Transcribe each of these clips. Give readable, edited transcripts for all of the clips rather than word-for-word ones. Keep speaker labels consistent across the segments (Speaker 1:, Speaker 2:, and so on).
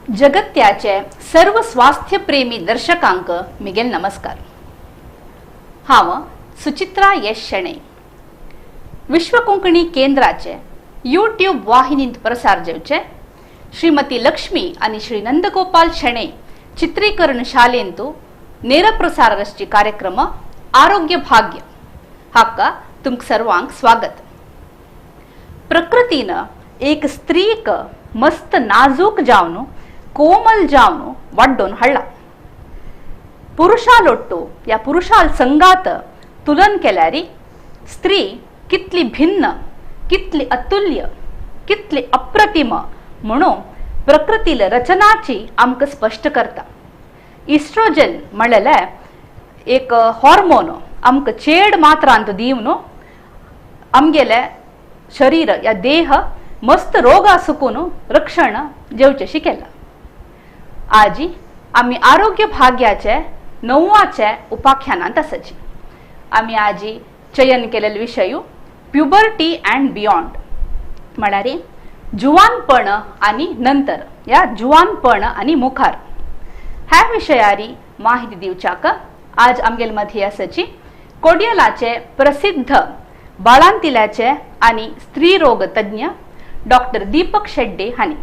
Speaker 1: जगत्याचे सर्व स्वास्थ्यप्रेमी दर्शकांक मिगेल नमस्कार। हांव सुचित्रा यश शेणै। विश्व कोंकणी केंद्राचे यूट्यूब वाहिनींत प्रसार जावचे श्रीमती लक्ष्मी आणि श्री नंदगोपाल शेणै चित्रीकरण शालेंतु ನೇರ प्रसार कार्यक्रम आरोग्य भाग्य हाका तुमक सर्वांक स्वागत। प्रकृतीन एक स्त्रीक मस्त नाजूक जावनु कोमल जावनु वाड्डोन हाडला। पुरुषालोट्टू या पुरुषाल संगात तुलन केल्यारी स्त्री कितली भिन्न, कितली अतुल्य, कितली अप्रतिम म्हणून प्रकृतील रचनाची आमकां स्पष्ट करता। इस्ट्रोजन म्हणलेले एक हॉर्मोन आमकां चेड मात्रांत दिवन आमगेले शरीर या देह मस्त रोगा सुकून रक्षण जेवचेशी केला। आजी आमी आरोग्य भाग्याचे 9वाचे उपाख्यानांत आसाची। आमी आजी चयन केलेले विशय प्युबर्टी अँड बियॉन्ड म्हळ्यार जुवानपण आनी नंतर या जुवानपण आनी मुखार ह्या विशयारी माहिती दिवच्याक आज आमगेले मध्य आसाची कोडियलाचे प्रसिद्ध बाळांतिल्याचे आनी स्त्रीरोग तज्ञ डॉक्टर दीपक शेड्डे हांणी।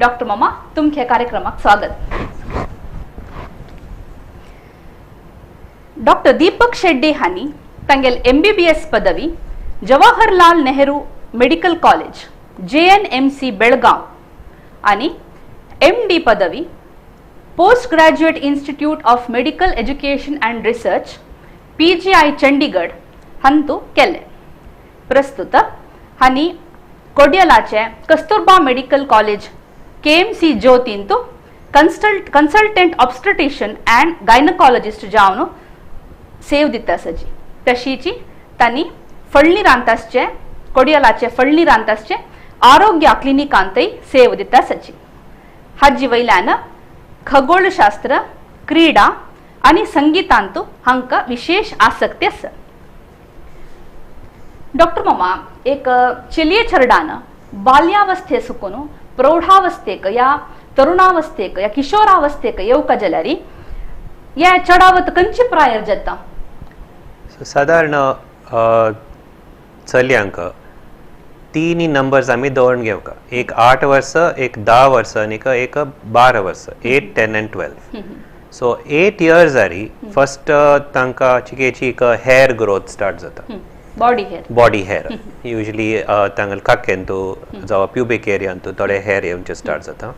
Speaker 1: डॉक्टर मामा, तुमच्या कार्यक्रमाक स्वागत। डॉक्टर दीपक शेड्डे हांणी तांगेल MBBS पदवी Jawaharlal Nehru medical college JNMC Belgaum आनी MD पदवी post graduate institute of medical education and research PGI Chandigarh हांतू केले। प्रस्तुत हांणी कोडियलाचे कस्तुरबा मेडिकल कॉलेज KMC ज्योतींतू consultant obstetrician and gynaecologist जावन सेव दिता आसाची। तशीची तांणी फळणी रांतासचे कोडियलाचे फळणी रांतासचे आरोग्य क्लिनिकांतय सेव दिता आसाची। हाजी वयल्यान खगोलशास्त्र, क्रीडा आनी संगीतांतू हांकां विशेष आसक्ती आसा। डॉक्टर मामा, एक चेलिये चरडान बाल्यावस्थे सुकून प्रौढावस्थेक या तरुणावस्थेक या किशोरावस्थेक येवका जाल्यार या चडावत खंयची प्रायर जाता?
Speaker 2: सादारण चलयांक 3 नंबर्स आमी दवरून घेवका, एक 8 वर्सां, एक 10 वर्सां आनी एक 12 वर्सां, 8, 10 आनी 12। सो 8 इयर्सारी फर्स्ट तांकां चिकेची एक हेअर ग्रोथ स्टार्ट जाता, बॉडी हेअर युजली तांगेले काकेंतू जावं प्युबिक एरियांतू थोडे हेअर येवचे स्टार्ट जाता।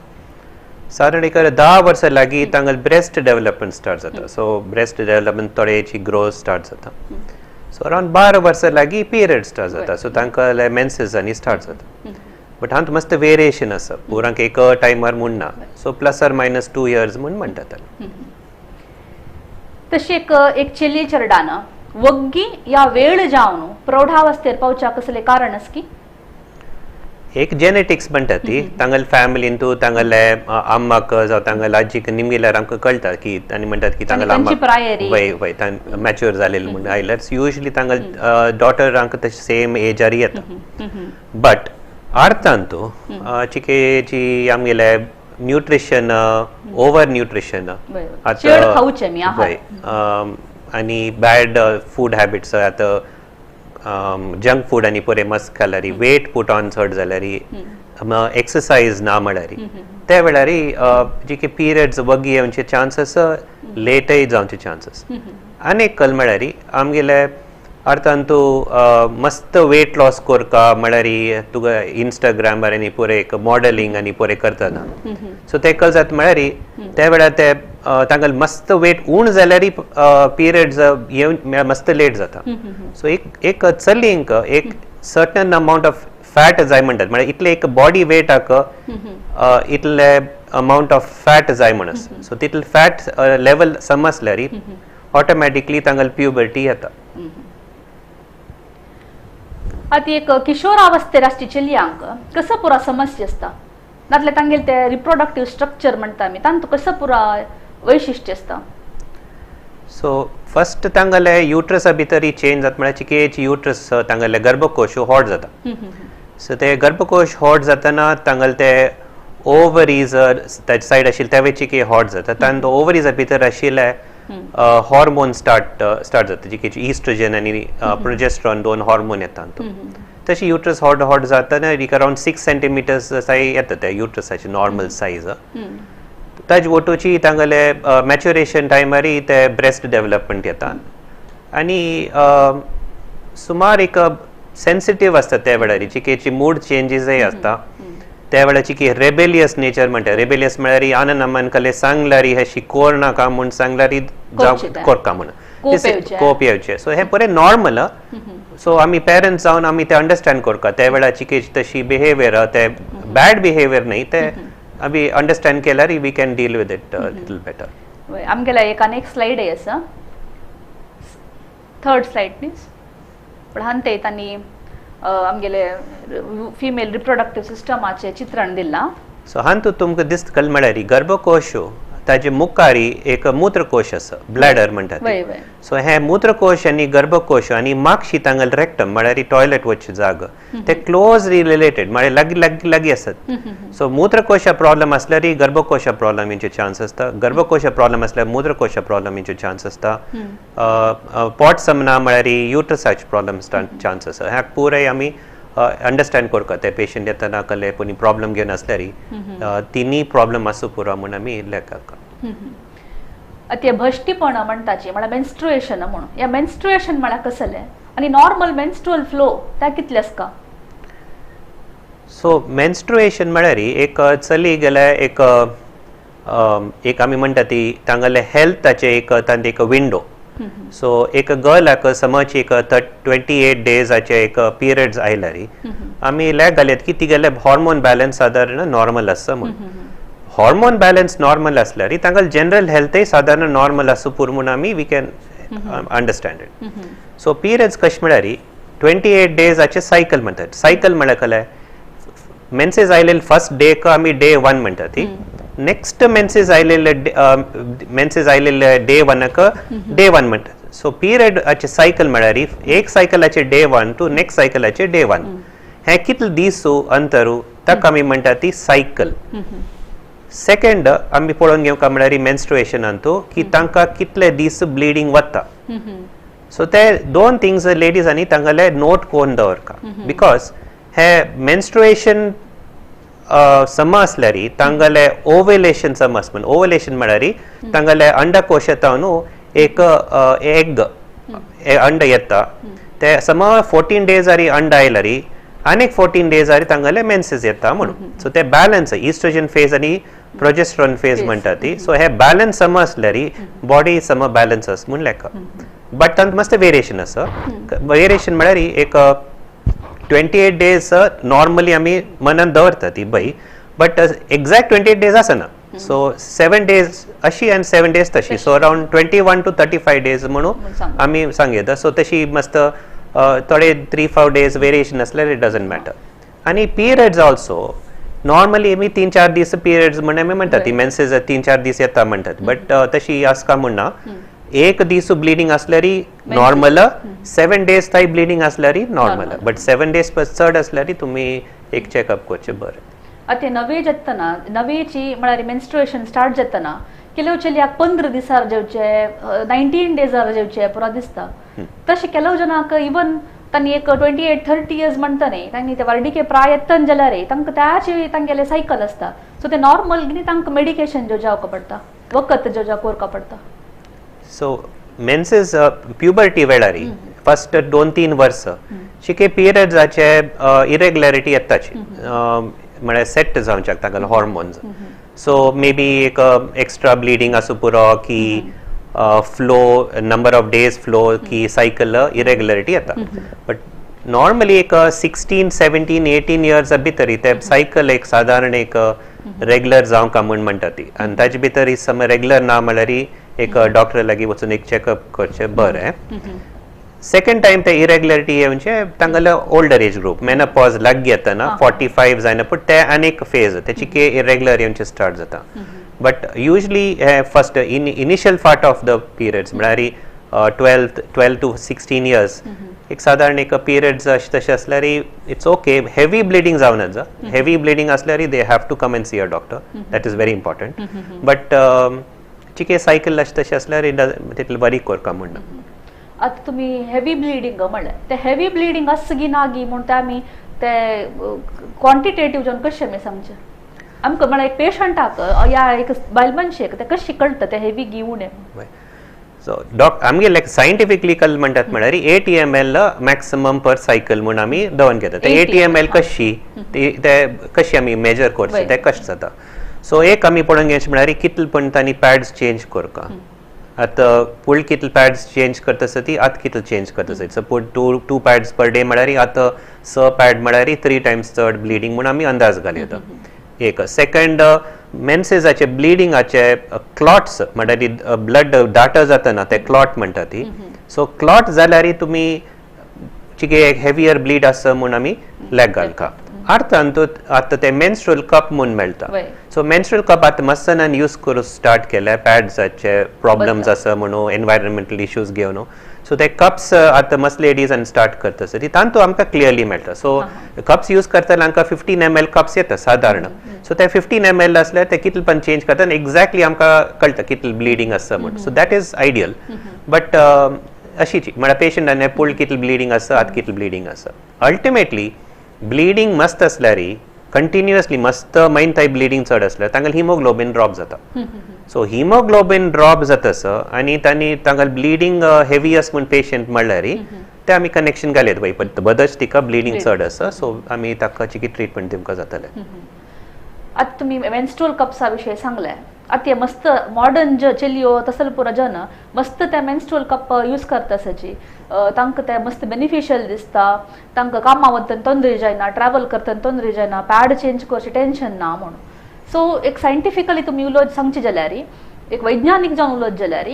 Speaker 2: सादारण एक 10 वर्सां लागीं तांगेले ब्रेस्ट डेवलपमेंट स्टार्ट जाता। सो ब्रेस्ट डेवलपमेंट थोडेची ग्रोथ स्टार्ट जाता। सो अरावंड 12 वर्सां लागीं पिरियड स्टार्ट जाता। सो तांकां मेन्सेस आनी स्टार्ट जाता। बट हांत मस्त वेरिएशन आसा, पुरांक एक टायमार म्हूण ना, so plus or minus 2 years म्हूण म्हणटात।
Speaker 1: तशें एक चेली चरडान वग्गी या वेळ जावन प्रौढावस्थेर पावच्या कसलें कारण आसा की?
Speaker 2: एक जेनेटिक्स म्हणटा ती तांगेले फॅमिलींतू तांगेले आम्माक जावं तांगेले आजीक निमगिल्यार आमकां कळटा की तांणी म्हणटात की तांगेले आम्माक वय वय मॅच्युअर जालेले म्हूण आयल्यार युजली तांगेले डॉटरांक तशें सेम एजार येता। बट अर्थांतू चिकेची आमगेले न्यूट्रिशन, ओवर न्यूट्रिशन आतां आनी बॅड फूड हॅबिट्स, आतां जंक फूड आनी पुरे मस्त खाल्यार, वेट पुट ऑन चड जाल्यार, एक्सरसायज ना म्हळ्यार त्या वेळार जे की पिरियड्स वगी येवचे चान्सीस, लेटय जावचे चान्सीस। आनी एक कल म्हळ्यार आमगेले अर्थान तूं मस्त वेट लॉस करका म्हळ्यार तुका इंस्टाग्रामार आनी पुरे एक मॉडलिंग आनी पुरे करतना, सो ते कल जाता म्हळ्यार त्या वेळार ते तांकां मस्त वेट उण जाल्यार पिरियड्स येवन मस्त लेट जाता। सो एक चलयेंक एक सर्टन अमावंट ऑफ फॅट जाय म्हणटात, म्हळ्यार इतले एक बॉडी वेटाक इतले अमावंट ऑफ फॅट जाय म्हण आसा। सो तितले फॅट लेवल समजल्यार ऑटोमॅटिकली तांकां प्युबर्टी येता।
Speaker 1: आतां एक किशोरावस्थेर आसची चलयांक कसो पुरा समस्या आसता, नातल्यार तांगेले ते रिप्रोडक्टीव स्ट्रक्चर म्हणटा आमी, तांतू कसो पुरा वैशिश्ट्य आसता?
Speaker 2: सो फर्स्ट तांगेले युट्रसा भितर चेंज जाता, म्हळ्यार चिकेची युट्रस तांगेले गर्भकोश हॉट जाता। सो ते गर्भकोश हॉट जातना तांगेले ते ओवरीज ताचे सायड आशिल्ले ते चिके हॉट जाता तांत ओवरीजा भितर आशिल्ले हॉर्मोन स्टार्ट स्टार्ट जाता, जिके इस्ट्रोजन आनी प्रोजेस्ट्रॉन दोन हॉर्मोन येता. तशी युट्रस हॉट हॉट जाता एक अरावंड 6 सेंटीमिटर्स साय येता ते युट्रसाची नॉर्मल सायज. ताजे ओटोची तांगेले मॅच्युरेशन टायमारी ते ब्रेस्ट डेव्हलपमेंट येता आनी सुमार एक सेन्सिटीव आसता त्या वेळार, चिकेची मूड चेंजीसय आसता त्या वेळार. की रेबेलियस नेचर म्हणटा, रेबेलियस म्हळ्यार आनंद अम्मान कले सांगल्यार हे शिकोर नाका म्हूण सांगल्यार कोरका म्हूण कोप येवचे. सो हे बरें नॉर्मल. सो आमी पेरंट्स जावन आमी ते अंडरस्टँड करता त्या वेळार चिकेची तशी बिहेवियर, ते बॅड बिहेवियर न्ही, ते आमी अंडरस्टँड केल्यार we can deal with it little better.
Speaker 1: आमगेल्या एक आनी एक स्लायड आसा, थर्ड स्लायड प्लीज. पण हांते तांणी आमगेले फिमेल रिप्रोडक्टीव सिस्टमाचे चित्रण दिलां.
Speaker 2: सो हांतू तुमकां दिसता कल म्हळ्यार गर्भकोश ताजे मुखारी एक मूत्रकोश आसा, ब्लॅडर म्हणटात. सो हे मूत्रकोश आनी गर्भकोश आनी मागशी तांगेले रेक्टम म्हळ्यार टॉयलेट वचचे जागो ते क्लोजली रिलेटेड, म्हळ्यार लागीं लागीं लागीं आसात. सो मूत्रकोशा प्रॉब्लम आसल्यार गर्भकोशा प्रॉब्लम येवचे चान्स आसता, गर्भकोशा प्रॉब्लम आसल्यार मूत्रकोशा प्रॉब्लम येवचे चान्स आसता, पोट समना म्हळ्यार युट्रसाचे प्रॉब्लम चान्स आसा. ह्या पुराय आमी अंडरस्टँड करता ते पेशंट येतना कले कोणी प्रॉब्लम घेवन आसल्यार तिनी प्रॉब्लम आसूं पुरो म्हूण आमी लेखा.
Speaker 1: आतां भश्टीपण म्हणटाची म्हळ्यार मेन्स्ट्रुएशन म्हणून, ह्या मेन्स्ट्रुएशन म्हळ्यार कसलें आनी नॉर्मल मेन्स्ट्रुअल फ्लो त्या कितले आसता?
Speaker 2: सो मेन्स्ट्रुएशन म्हळ्यार एक चली गेल्यार एक एक आमी म्हणटा ती तांगेले हेल्थाचे एक तांचे एक विंडो. सो एक गर्लाक समज एक 28 डेजाचे एक पिरियड्स आयल्यार आमी लेख घालयत की तिगेले हॉर्मोन बॅलन्स सादारण नॉर्मल आसा म्हूण. हॉर्मोन बॅलन्स नॉर्मल आसल्यार तांकां जनरल हेल्थय सादारण नॉर्मल आसूं पुरो म्हूण आमी we can understand it. So periods कशें म्हळ्यार 28 डेजाचे सायकल म्हणटात. सायकल म्हळ्यार कलें मेन्सेस आयलेले फर्स्ट डेक आमी डे 1 म्हणटात ती, नेक्स्ट मेन्सेस आयलेले मेन्सेस आयलेले डे 1 डे 1 म्हणटात. सो पिरियडाचे सायकल म्हळ्यार एक सायकलाचे डे 1 टू नेक्स्ट सायकलाचे डे 1, हे कितले दीस अंतर ताका आमी म्हणटात ती सायकल. सेकंड आमी पळोवन घेवंक म्हळ्यार मेन्स्ट्रुएशनान तो की तांकां कितले दीस ब्लिडींग वता. सो ते दोन थिंग्स लेडीजांनी तांगेले नोट करून दवरका, because हे मेन्स्ट्रुएशन सम आसल्यार तांगेले ओव्युलेशन सम आसता. म्हण ओव्युलेशन म्हळ्यार तांगेले अंडकोशांत एक एग अंड येता, ते सम 14 डेजारी अंड आयल्यार आनीक 14 डेजारी तांगेले मेन्सेस येता म्हणून. सो ते बॅलन्स इस्ट्रोजन फेज आनी प्रोजेस्ट्रॉन फेज म्हणटा ती. सो हे बॅलन्स सम आसल्यार बॉडी सम बॅलन्स आसा म्हूण लेखा. बट तांत मस्त वेरिएशन आसा. वेरिएशन म्हळ्यार एक 28 डेज नॉर्मली आमी मनान दवरता ती बाई, बट एक्झॅक्ट 28 डेज आसना. सो 7 डेज अशी आनी 7 डेज तशी, सो अरावंड 21 to 35 days म्हणून आमी सांगता. सो तशी मस्त थोडे 3-5 डेज वेरिएशन आसल्यार it doesn't matter. आनी पिरियड्स ऑल्सो नॉर्मली आमी 3-4 दीस पिरियड्स म्हण आमी म्हणटात, ती मेन्सेस 3-4 दीस येता म्हणटात, बट तशी आसका म्हणना. एक दीस ब्लिडींग आसल्यार नॉर्मल, 7 डेज थंय ब्लिडींग आसल्यार नॉर्मल, बट 7 डेज परस चड आसल्यार तुमी एक चॅकअप करचें बरें.
Speaker 1: आतां नवे जातना नवेची म्हळ्यार मेन्स्ट्रुएशन स्टार्ट जातना ಕೆಲವು चलयाक 15 दिसार जेवचे, 19 डेजार जेवचे पुरो दिसता. तशें ಕೆಲವು जनाक इवन तांणी एक 28-30 इयर्स म्हणटा न्ही, तांणी ते वार्डिके प्राय येतन जाल्यार तांकां त्याची तांगेले सायकल आसता. सो ते नॉर्मल कितें तांकां मेडिकेशन ज्यो जावका पडटा, वखद ज्यो करका पडटा.
Speaker 2: सो मेन्सेस प्युबर्टी वेळार फर्स्ट 2-3 वर्स शिके पिरियड्साचे इरेग्युलरिटी येताची, म्हळ्यार सेट जावच्याक तांकां हॉर्मोन्स. सो मे बी एक एक्स्ट्रा ब्लिडींग आसूं पुरो की flow number of days flow की सायकल इरेग्युलरिटी येता. बट नॉर्मली एक 16, 17, 18 इयर्स भितर ते सायकल एक सादारण एक रेगुलर जावंक म्हूण म्हणटा ती, आनी ताजे भितर सम रेगुलर ना म्हळ्यार एक डॉक्टर लागीं वचून एक चॅकअप करचें बरें. सेकंड टायम ते इरेग्युलरिटी येवचे तांगेले ओल्डर एज ग्रूप मेनोपॉज लागीं येतना 45 जायना पूण ते आनी एक फेज तेची के इरेग्युलर येवचे स्टार्ट जाता. बट युजली हे first initial part of the periods म्हळ्यार 12 to 16 years एक सादारण एक पिरियड्स अशें तशें आसल्यार it's okay. Heavy bleeding जावं नज, हेवी ब्लिडींग आसल्यार they have to come and see a doctor, that is very important. But चिके सायकल अशें तशें आसल्यार तितलें वरी करका म्हण.
Speaker 1: आतां तुमी हेवी ब्लिडींग म्हणलें, ते हेवी ब्लिडींग आसता गी ना गी म्हूण ते आमी ते क्वॉन्टिटेटीव जावन कशें आमी सांगचें? आमकां म्हळ्यार एक पेशंटाक या एक बायल मनशेक ते कशें कळटा ते हेवी गी उणें?
Speaker 2: सो आमगे लायक सायंटिफिकली कल म्हणटात म्हळ्यार 80 ml maximum पर सायकल म्हूण आमी दवरून घेतात. ते 80 ml कशी ते कशी आमी मेजर करचे ते कशें जाता. सो एक आमी पळोवन घेवचें म्हळ्यार कितले पण तांणी पॅड्स चेंज करका. आतां पूण कितले पॅड्स चेंज करता आसता ती आतां कितले चेंज करता आसता. सपोज 2 पॅड्स पर डे म्हळ्यार आतां 6 पॅड म्हळ्यार 3 टायम्स चड ब्लिडींग म्हूण आमी अंदाज घालयता. एक सेकंड मेन्सेसाचे ब्लिडींगाचे क्लॉट्स म्हळ्यार ब्लड दाट जाता ना ते क्लॉट म्हणटा ती. सो क्लॉट जाल्यार तुमी चिके एक हेवियर ब्लीड आसा म्हूण आमी लेग घालका. अर्थांत आतां ते मेन्स्ट्रुअल कप म्हूण मेळटा. सो मेन्स्ट्रुअल कप आतां मस्त जाणांनी यूज करूंक स्टार्ट केल्या पॅड्साचे प्रॉब्लम्स आसा म्हणून, एनवायरमेंटल इश्यूज घेवन. सो ते कप्स आतां मस्त लेडीजान स्टार्ट करता आसता ती तांतू आमकां क्लियरली मेळटा. सो कप्स यूज करतना आमकां 15 ml cups येता सादारण. सो ते 15 ml आसल्यार ते कितले पण चेंज करता आनी एक्झॅक्टली आमकां कळटा कितले ब्लिडींग आसा म्हूण. So that is ideal. But अशीच म्हळ्यार पेशंटान पूल कितले ब्लिडींग आसा आतां कितले ब्लिडींग आसा. अल्टिमेटली ब्लिडींग मस्त आसल्यार कंटिन्युअसली मस्त मैन थंय ब्लिडींग चड आसल्यार तांकां हिमोग्लोबीन ड्रॉप जाता. सो हिमोग्लोबीन ड्रॉप जाता आसा आनी तांणी तांकां ब्लिडींग हेवी आसा म्हूण पेशंट म्हणल्यार ते आमी कनेक्शन घालयत पळय बदच तिका ब्लिडींग चड आसा. सो आमी ताका चिकी ट्रिटमेंट दिवंक जातलें.
Speaker 1: आतां तुमी मेन्स्ट्रुअल कप्सा विशय सांगलें. आतां मस्त मॉडर्न ज चलयो तसले पुरो जन मस्त ते मेन्स्ट्रुअल कप यूज करता आसाची. तांकां ते मस्त बेनिफिशियल दिसता. तांकां कामां वतना तोंदरी जायना, ट्रॅवल करतना तोंदरी जायना, पॅड चेंज करचें टेंशन ना म्हणून. सो एक सायंटिफिकली तुमी उलोवप सांगचें जाल्यार, एक वैज्ञानीक जावन उलोवप जाल्यार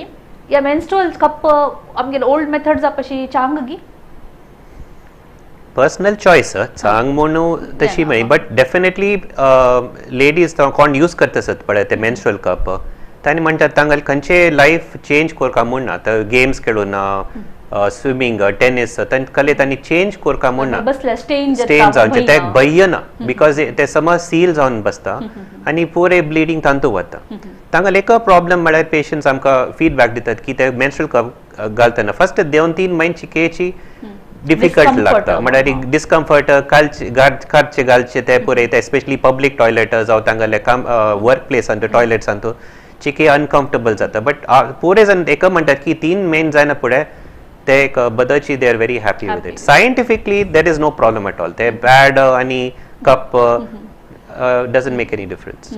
Speaker 1: ह्या मेन्स्ट्रुअल कप आमगेले ओल्ड मेथड्सा पशी चांग गी?
Speaker 2: पर्सनल चॉयस चांग म्हणून तशी न्हय, बट डेफिनेटली लेडीज कोण यूज करता आसत पळय ते मेन्स्ट्रुअल कप तांणी म्हणटात तांकां खंयचे लायफ चेंज करका म्हूण ना. आतां गेम्स खेळूं ना, स्विमींग, टेनीस कले तांणी चेंज करका म्हूण ना, स्टेन जावचें ते भंय ना because ते समज सील जावन बसता आनी पुरे ब्लिडींग तांतू वता. तांकां एक प्रॉब्लम म्हळ्यार पेशंट्स आमकां फीडबॅक दितात की ते मेन्स्ट्रुअल कप घालतना फर्स्ट 2-3 म्हयने चिकेची डिफिकल्ट लागता म्हळ्यार डिस्कम्फर्ट कालचे घालचे ते पुरे ते स्पेशली पब्लीक टॉयलेट जावं तांगेले काम वर्क प्लेसांत टॉयलेट्सांत चिके अनकम्फर्टेबल जाता. बट पुरे जाण एक म्हणटात की 3 म्हयने जायना फुडें ते एक बदची they are very happy with it. Scientifically there is no problem at all. ते पॅड आनी cup doesn't make any difference.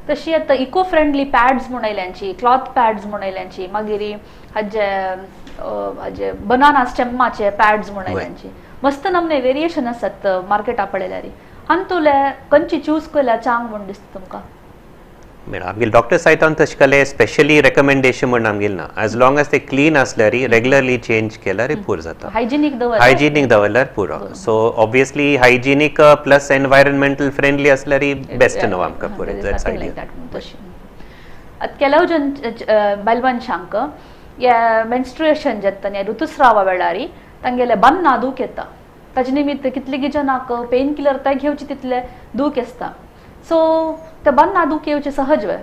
Speaker 1: तशी आतां इको फ्रेंडली पॅड्स म्हूण आयल्यांची, क्लॉथ पॅड्स म्हूण आयल्यांची, मागीर हाजे हाजे बनाना स्टेमाचे पॅड्स म्हूण आयल्यांची, मस्त नमने वेरिएशन आसात मार्केटा पळयल्यार. हातूंतले खंयची चूज केल्यार चांग म्हूण दिसता तुमकां?
Speaker 2: आमगेले डॉक्टर सायतान तशें केलें स्पेशली रेकमेंडेशन म्हूण आमगेलें ना. एज लॉंग एज ते क्लीन आसल्यार रेगुलरली चेंज केल्यार पुरो जाता.
Speaker 1: हायजिनीक दवरल्यार,
Speaker 2: हायजिनीक दवरल्यार पुरो. So obviously hygienic plus environmental friendly आसल्यार बेस्ट न्हू आमकां पुरो. That's ideal.
Speaker 1: आतां केल्याव जन बायल मनशांक हे मेन्स्ट्रुएशन जाता न्ही ऋतुस्रावा वेळार तांगेले बन्ना दूख येता. ताजे निमित्त कितले जनाक पेन किलर ते घेवचे तितले दूख आसता. सो ते बन्ना दूख येवचे सहज वे?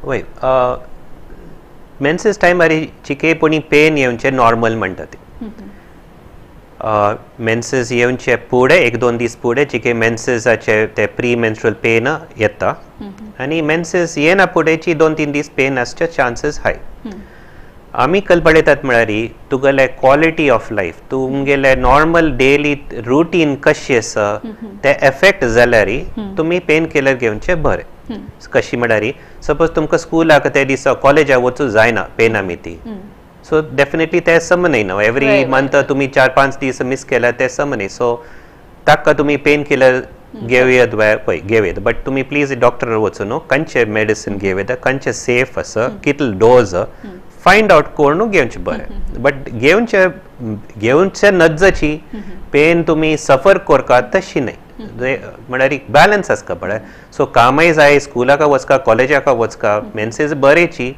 Speaker 2: वय, मेन्सेस टायमार चिके पुणी पेन येवचे नॉर्मल म्हणटा ते. मेन्सेस येवचे फुडें 1-2 दीस फुडें चिके मेन्सेसाचे ते प्री मेन्स्ट्रुअल पेन येता आनी मेन्सेस येना फुडेंची 2-3 दीस पेन आसचे चान्सीस हाय. आमी कल पळयतात म्हळ्यार तुगेले क्वॉलिटी ऑफ लायफ, तुमगेले नॉर्मल डेली रुटीन कशी आसा ते एफेक्ट जाल्यार तुमी पेन किलर घेवचे बरें. कशी म्हळ्यार सपोज तुमकां स्कुलाक ते दिसा कॉलेजाक वचूं जायना पेना मिती, सो डेफिनेटली ते सम न्हय न्हू एवरी मंथ तुमी 4-5 दीस मिस केल्यार ते सम न्हय. सो ताका तुमी पेन किलर घेवयेत पळय घेवयेत, बट तुमी प्लीज डॉक्टर वचून न्हू खंयचे मेडिसीन घेवयेत, खंयचे सेफ आसा, कितलो डोज फायंड आउट करून घेवचें बरें. बट घेवचे घेवचे नज्जची पेन तुमी सफर करता तशी न्हय, म्हळ्यार एक बॅलन्स आसता पळय. सो कामय जाय, स्कुलाक वचका, कॉलेजाक वचका, मेन्सेस बरेची,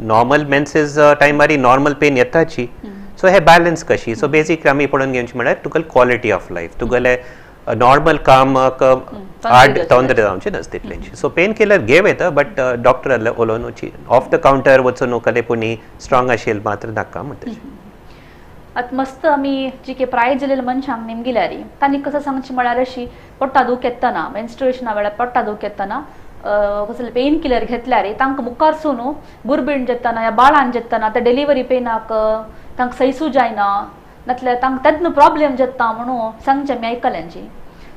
Speaker 2: नॉर्मल मेन्सेस टायमार नॉर्मल पेन येताची. सो हे बॅलन्स कशी सो बेसिकली आमी पळोवन घेवची म्हळ्यार तुगेले क्वॉलिटी ऑफ लायफ तुगेले नॉर्मल काम आड तोंदरे जावचे नास तितलेंची. सो पेन किलर घेव येता बट डॉक्टर उलोवन ऑफ the counter वचून कले पुणी स्ट्रॉंग आशिल्ले मात्र नाका म्हणटा.
Speaker 1: आतां मस्त आमी जी के प्राय जालेले मनशांक नेमगिल्यारी तांणी कसं सांगचें म्हळ्यार अशी पोट्टा दूख येतना मेन्स्ट्रुएशना वेळार पोट्टा दूख येतना कसले पेन किलर घेतल्यार तांकां मुखारसून गुरबीण जेतना या बाळान जेतना ते डिलिव्हरी पेनाक तांकां सैसू जायना नातल्यार तांकां तेन्ना प्रॉब्लेम जेता म्हणून सांगचें आमी आयकल्यांची.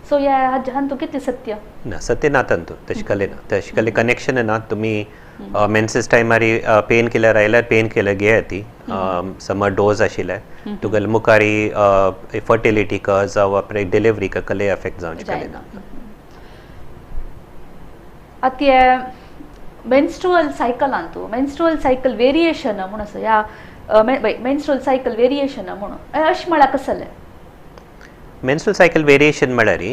Speaker 1: सो ह्या हातूंत कितलें सत्य
Speaker 2: ना? सत्य ना तातूंत तशें कलें ना, तशें कलें कनेक्शन ना. तुमी मेन्सेस टायमार पेन किलर आयल्यार पेन किलर घेयात ती समज डोज आशिल्ले तुगेले मुखारी फर्टिलिटीक जावं डिलिव्हरीक कले एफेक्ट जावचें कलें ना.
Speaker 1: आतां हे मेन्स्ट्रुअल सायकलांतू मेन्स्ट्रुअल सायकल वेरिएशन म्हूण आसा ह्या मेन्स्ट्रुअल सायकल वेरिएशन म्हणून अशें म्हळ्यार कसलें?
Speaker 2: मेन्स्ट्रुअल सायकल वेरिएशन म्हळ्यार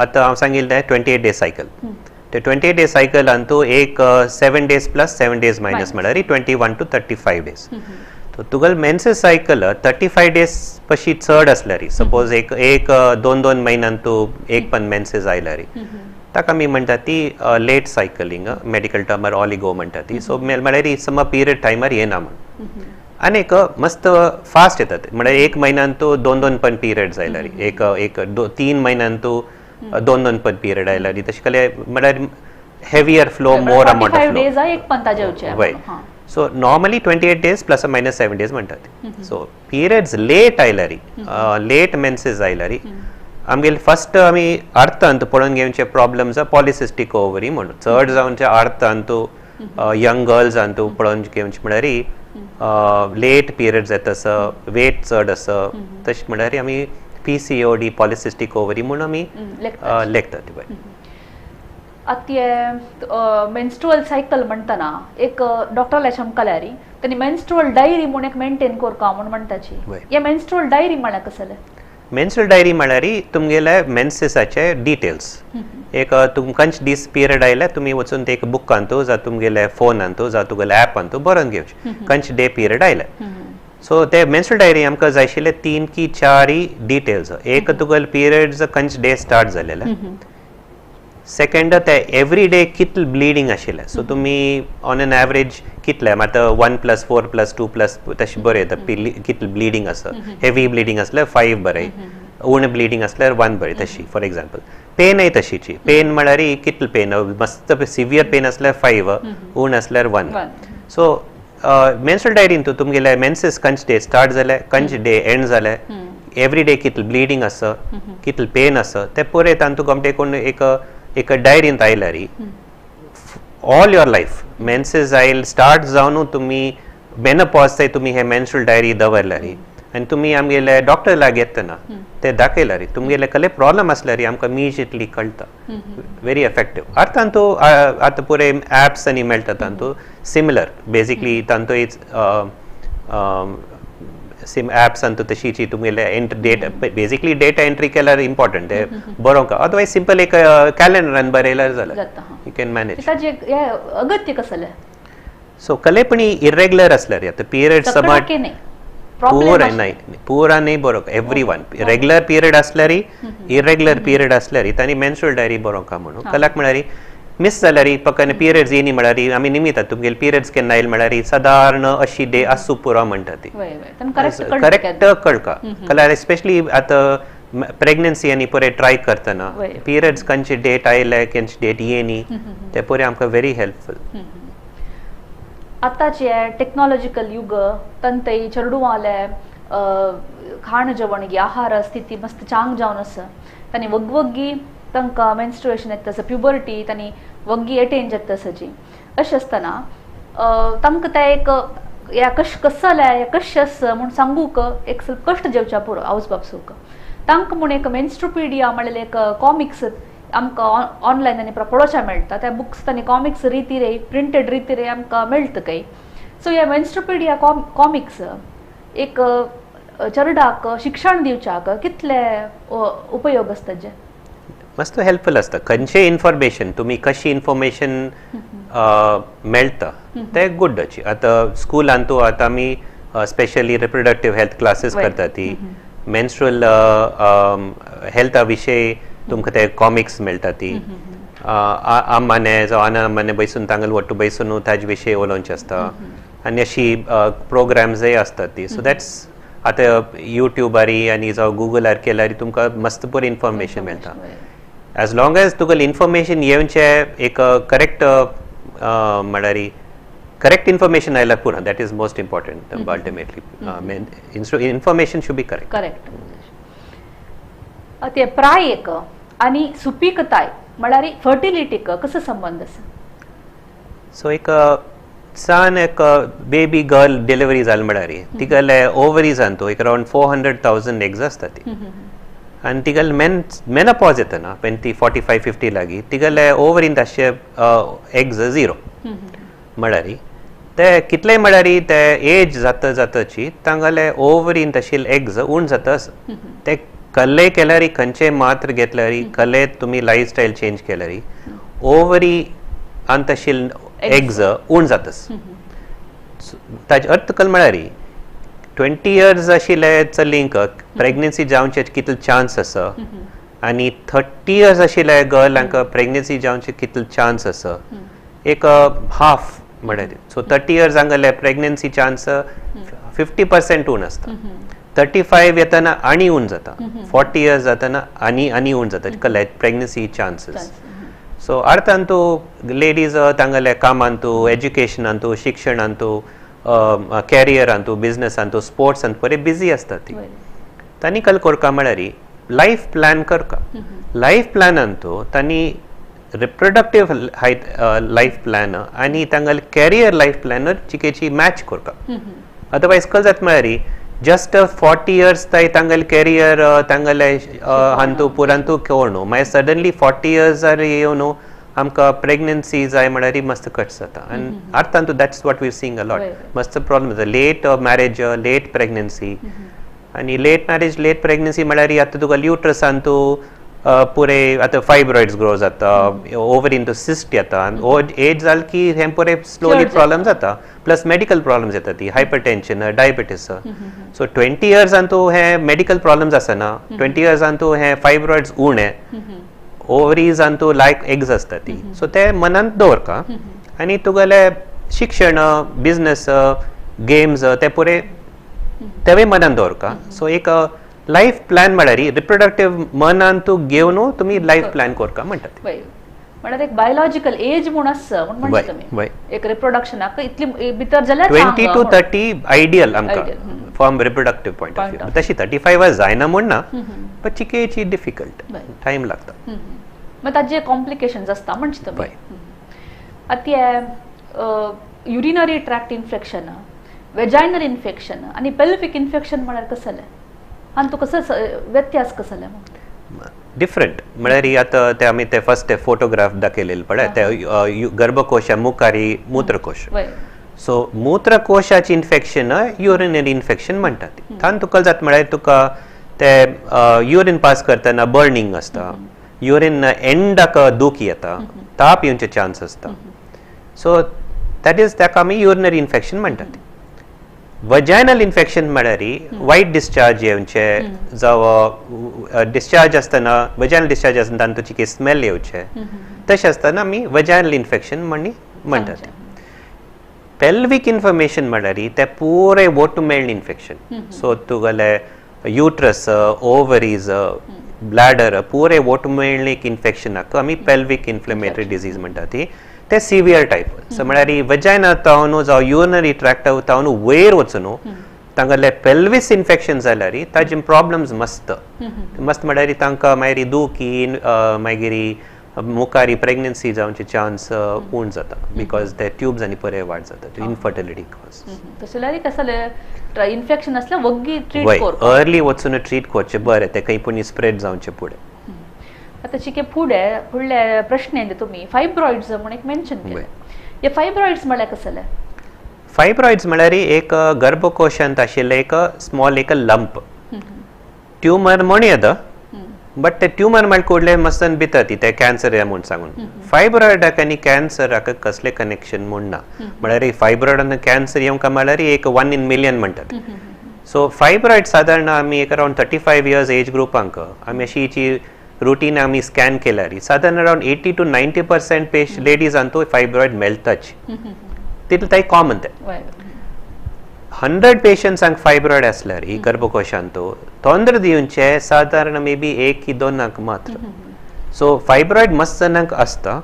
Speaker 2: आतां हांव सांगिल्लें 28 डे सायकल. ते 28 डे सायकलान तूं एक 7 days plus 7 days minus म्हळ्यार 21 to 35 days. तुगेले मेन्सेस सायकल 35 डेज पशी चड आसल्यार सपोज एक एक दोन दोन म्हयन्यान तूं एक पण मेन्सेस आयल्यार ताका आमी म्हणटा ती लेट सायकलिंग, मेडिकल टर्मार ऑलिगो म्हणटा ती. सो म्हळ्यार समज पिरियड टायमार येना म्हण. आनी एक मस्त फास्ट येतात म्हळ्यार एक म्हयन्यान तूं दोन दोन पण पिरियड्स आयल्यार एक एक 3 म्हयन्यान तूं दोन दोन पण पिरियड आयल्यार तशें केल्यार म्हळ्यार heavier flow more amount of flow. वय so normally 28 days plus minus 7 days म्हणटात. सो पिरियड्स लेट आयल्यार लेट मेन्सेस आयल्यार आमगेले फस्ट आमी अर्थांत पळोवन घेवचे प्रॉब्लम्स पॉलिसिस्टीक ओवरी म्हणून चड जावचे अर्थांत यंग गर्ल्स अंतू पळोवन घेवचे म्हळ्यार लेट पिरियड्स येता आसा, वेट चड आसा, तशें म्हळ्यार आमी PCOD polycystic ovary म्हणून आमी लेखतात.
Speaker 1: आतां मेन्स्ट्रुअल सायकल म्हणटना एक डॉक्टराल्या शमकल्यारी तांणी मेन्स्ट्रुअल डायरी म्हूण एक मेंटेन करका म्हूण म्हणटाची. हे मेन्स्ट्रुअल डायरी म्हळ्यार कसलें?
Speaker 2: मेन्स्ट्रुअल डायरी म्हळ्यार तुमगेले मेन्सेसाचे डिटेल्स. एक तुमकां दीस पिरियड आयल्यार तुमी वचून ते एक बुकांतू जावं तुमगेले फोनांतू जावं तुगेले ऍपांतू बरोवन घेवचे खंयचे डे पिरियड आयले. सो ते मेन्स्ट्रुअल डायरी आमकां जाय आशिल्ले 3 की 4 डिटेल्स. एक तुगेले पिरियड्स खंयचे डे स्टार्ट जालेले, सेकंड ते एवरी डे कितले ब्लिडींग आशिल्लें. सो तुमी ऑन एन एवरेज कितले आतां 1 + 4 + 2 तशें बरें येता कितले ब्लिडींग आसा. हेवी ब्लिडींग आसल्यार 5 बरें, उणें ब्लिडींग आसल्यार 1 बरें. तशी फॉर एग्जाम्पल पेनय तशीची. पेन म्हळ्यार कितले पेन, मस्त सिवियर पेन आसल्यार 5, उणें आसल्यार 1. सो मेन्स्ट्रुअल डायरीन तूं तुमगेले मेन्सेस खंयचे डे स्टार्ट जाले, खंयचे डे एंड जाले, एवरी डे कितले ब्लिडींग आसा, कितले पेन आसा ते पुरें तांतूं गोमटे कोण एक एक डायरींत आयल्यार all your life menses I'll start जावन तुमी मेनोपॉज थंय तुमी हे मेन्स्ट्रुअल डायरी दवरल्यार आनी तुमी आमगेले डॉक्टर लागीं येतना ते दाखयल्यार तुमगेले कसले प्रॉब्लम आसल्यार आमकां इमिजिएटली कळटा. व्हेरी एफेक्टीव. अर्थान तूं आतां पुरे ऍप्स आनी मेळटा तातूंत similar basically तांतूय SIM apps Antu तशीची तुमगेले data basically data entry केल्यार इम्पॉर्टंट ते बरोवंक. अदरवायज सिंपल एक कॅलेंडरान बरयल्यार जालें, you can manage.
Speaker 1: ताजें अगत्य कसलें?
Speaker 2: सो कलेपणी इरेग्युलर आसल्यार आतां पिरियड समज पूरा नाही पूरा नाही बरोवंक एवरी वन रेग्युलर पिरियड आसल्यार इरेग्युलर पिरियड आसल्यार तांणी मेन्स्ट्रुअल डायरी बरोवंक म्हणून. कलाक म्हळ्यार मिस जाल्यार पक्काने पिरियड्स येयनी म्हळ्यार आमी निमितात तुमगेले पिरियड्स केन्ना आयले म्हळ्यार सादारण अशी डे आसूं पुरो म्हणटा ती करेक्ट कळका. कल्यार एस्पेशली आतां प्रेग्नन्सी आनी पुरे ट्राय करतना पिरियड्स खंयचे डेट आयले खंयचे डेट येयनी ते पुरे आमकां व्हेरी हेल्पफूल.
Speaker 1: आतांचे टेक्नॉलॉजिकल युग तंतय चेडवांले खाण जेवण आहार स्थिती मस्त चांग जावन आसा तांणी वगवग्गी तांकां मेन्स्ट्रुएशन येता आसा, प्युबर्टी तांणी वग्गी एटेन जाता आसा. अशें आसतना तांकां तें एक ह्या कश कसलें ह्या कशें आसा म्हूण सांगूंक एक कश्ट जेवच्या पुरो आवय बापसूक. तांकां म्हूण एक मेन्स्ट्रुपिडिया म्हणलें एक कॉमिक्स आमकां ऑनलायन आनी पळोवच्या मेळटा. त्या बुक्स आनी कॉमिक्स रितीरे प्रिंटेड रितीरे आमकां मेळटा काय. सो ह्या मेन्स्ट्रुपिडिया कॉमिक्स एक चेरडाक शिक्षण दिवच्याक कितले उपयोग आसता जे
Speaker 2: मस्त हेल्पफूल आसता. खंयचें इन्फॉर्मेशन तुमी कशी इन्फॉर्मेशन मेळटा ते गुड. आतां स्कुलान तूं आतां आमी स्पेशली रिप्रोडक्टीव हेल्थ क्लासीस करता ती, मेन्स्ट्रुअल हेल्था विशयी तुमकां ते कॉमिक्स मेळटा ती, आम्माने जावं अनामाने बैसून तांगेले ಒಟ್ಟು बैसून ताजे विशयी उलोवचें आसता आनी अशी प्रोग्राम्सय आसतात ती. सो that's आतां युट्यूबारी आनी जावं गुगलार केल्यार तुमकां मस्त बरी इन्फॉर्मेशन मेळटा. एज लॉंग एज तुका इन्फॉर्मेशन येवचें एक करेक्ट म्हळ्यार करेक्ट इन्फॉर्मेशन आयल्यार पुरो, that is most important. Ultimately information should be correct.
Speaker 1: Correct. ते प्रायेक आनी सुपीकताय म्हळ्यार फर्टिलिटीक कसो संबंद आसा?
Speaker 2: सो एक सान एक बेबी गर्ल डिलिव्हरी जाली म्हळ्यार तिगेले ओवरीजान तो एक अरावंड 400,000 एग्स आसता ती, आनी तिगेले मेनोपॉज येतना when ती 45-50 लागीं तिगेले ओवरींत आसचे एग्स झिरो म्हळ्यार ते कितलेय म्हळ्यार ते एज जाता जाताची तांगेले ओवरींत आशिल्ले एग्स उण जाता. ते कल्ले केल्यार खंयचे मात्र घेतल्यार कल्ले तुमी लायफस्टायल चेंज केल्यार ओवरी आनी आशिल्ले एग्स उण जातस. ताजे अर्थ कल म्हळ्यार 20 इयर्स आशिल्ले चलयेंक प्रेग्नन्सी जावचे कितले चान्स आसा आनी 30 इयर्स आशिल्ले गर्लांक प्रेग्नन्सी जावचे कितले चान्स आसा, एक हाफ म्हळ्यार. सो 30 इयर्स हांगले प्रेग्नन्सी चान्स 50% उण आसता, 35 येतना आनी उण जाता, 40 इयर्स जातना आनी आनी उण जाता प्रेग्नन्सी चान्सीस. सो अर्थान तूं लेडीज तांगेले कामांतू, एज्युकेशनांतू, शिक्षणांतू, कॅरियरांतू, बिजनसांतू, स्पोर्ट्सांत बरे बिजी आसता ती. तांणी कल करका म्हळ्यार लायफ प्लॅन करका. लायफ प्लॅनांतू तांणी रिप्रोडक्टीव लायफ प्लॅन आनी तांगेले कॅरियर लायफ प्लॅनर चिकेची मॅच करका. अदरवायज कल जाता म्हळ्यार जस्ट 40 इयर्स ताय तांगेले कॅरियर तांगेले हांतू पुरांतू खेळ न्हू, मागीर सडनली 40 इयर्सार येवन आमकां प्रेग्नन्सी जाय म्हळ्यार मस्त कट जाता. आनी अर्थांत that's what we seeing a lot, मस्त प्रॉब्लम जाता. लेट मॅरेज, लेट प्रेग्नन्सी, आनी लेट मॅरेज लेट प्रेग्नन्सी म्हळ्यार आतां तुका युट्रसान तूं पुरे आतां फायब्रॉइड्स ग्रो जाता, ओवरीन तूं सिस्ट येता, आनी एज जाल की हें पुरे स्लोली प्रॉब्लम जाता, प्लस मेडिकल प्रॉब्लम्स येता ती, हायपरटेन्शन, डायबिटीस. सो 20 इयर्सान तूं हे मेडिकल प्रॉब्लम्स आसना, 20 इयर्सान तूं हे फायब्रॉइड्स उणे, ओवरीजान तूं लायक एग्स आसता ती. सो ते मनांत दवरका आनी तुगेले शिक्षण, बिजनस, गेम्स ते पुरे तेवूय मनांत दवरका. सो एक लायफ प्लॅन म्हळ्यार रिप्रोडक्टीव मनान तूं घेवन तुमी लायफ प्लॅन करका म्हणटात.
Speaker 1: म्हळ्यार एक बायोलॉजिकल एज म्हूण आसा म्हूण म्हणटा तुमी, एक रिप्रोडक्शनाक इतली भितर जाल्यार
Speaker 2: 20 to 30 ideal आमकां from reproductive point of view. तशी 35 जायना म्हूण ना, बट चिकेची डिफिकल्ट, टायम लागता,
Speaker 1: मागीर ताजे कॉम्प्लिकेशन्स आसता म्हणचे तुमी. आतां urinary tract infection, vaginal infection आनी पेल्विक इन्फेक्शन म्हळ्यार कसलें आनी तूं कसो व्यत्यास कसलें?
Speaker 2: डिफरंट म्हळ्यार आतां ते आमी ते फर्स्ट ते फोटोग्राफ दाखयलेले पळय, ते गर्भकोशा मुखारी मूत्रकोश. सो मूत्रकोशाची इन्फेक्शन युरिनरी इन्फेक्शन म्हणटात. तातूंत तुका जाता म्हळ्यार तुका ते युरीन पास करतना बर्निंग आसता, युरीन एंडाक दुखी येता, ताप येवचे चान्स आसता. सो that is ताका आमी युरिनरी इन्फेक्शन म्हणटात. वजायनल इन्फेक्शन म्हळ्यार वायट डिस्चार्ज येवचे, जावं डिस्चार्ज आसतना वजायनल डिस्चार्ज आसतना तातूंत चिके स्मेल येवचे, तशें आसतना आमी वजायनल इन्फेक्शन म्हणटात. पेल्विक इन्फॉर्मेशन म्हळ्यार ते पुरे वोटू मेळ्ळ इन्फेक्शन. सो तुगेले युट्रस, ओवरीज, ब्लॅडर पुरे वोटू मेळ्ळ एक इन्फेक्शनाक आमी पेल्विक इन्फ्लेमेटरी डिजीज म्हणटात. ती ते सिवियर टायप. सो म्हळ्यार वजायना तावन जावं युरिनरी ट्रॅक्ट तावन वयर वचून तांगेले पेल्विस इन्फेक्शन जाल्यार ताजे प्रॉब्लम्स मस्त मस्त म्हळ्यार तांकां मागीर दुखी, मागीर मुखारी प्रेग्नन्सी जावचे चान्स उण जाता, because ते ट्यूब्स आनी परे वाड जाता, इनफर्टिलिटी कॉज.
Speaker 1: तशें जाल्यार कसलें इन्फेक्शन आसल्यार वग्गी ट्रीट कर,
Speaker 2: अर्ली वचून ट्रीट करचें बरें, ते खंय पूण स्प्रेड जावचें फुडें.
Speaker 1: आतां चिके फुडें फुडल्या प्रश्नेन तुमी फायब्रॉइड्स म्हूण एक मेन्शन केलें, हे फायब्रॉइड्स म्हळ्यार कसलें?
Speaker 2: फायब्रॉइड्स म्हळ्यार एक गर्भकोशांत आशिल्लें एक स्मॉल एक लंप, ट्युमर म्हण येता, बट ते ट्युमर म्हळ्यार कुडले मस्तन भिता ती ते कॅन्सर या म्हूण सांगून. फायब्रॉयडाक आनी कॅन्सराक कसले कनेक्शन म्हूण ना. म्हळ्यार फायब्रॉयडान कॅन्सर येवंक म्हळ्यार एक 1 in million म्हणटात. सो फायब्रॉयड सादारण आमी एक अरावंड 35 इयर्स एज ग्रुपांक आमी अशी रुटीन आमी स्कॅन केल्यार सादारण अरावंड 80 to 90% लेडीजांतू फायब्रॉयड मेळटाच. तितलें ते कॉमन ते. 100 पेशंट्सांक फायब्रॉयड आसल्यार ही गर्भकोशांतू तोंद्र दिवचे सादारण मे बी 1 की 2 मात्र. सो फायब्रॉयड मस्त जाणांक आसता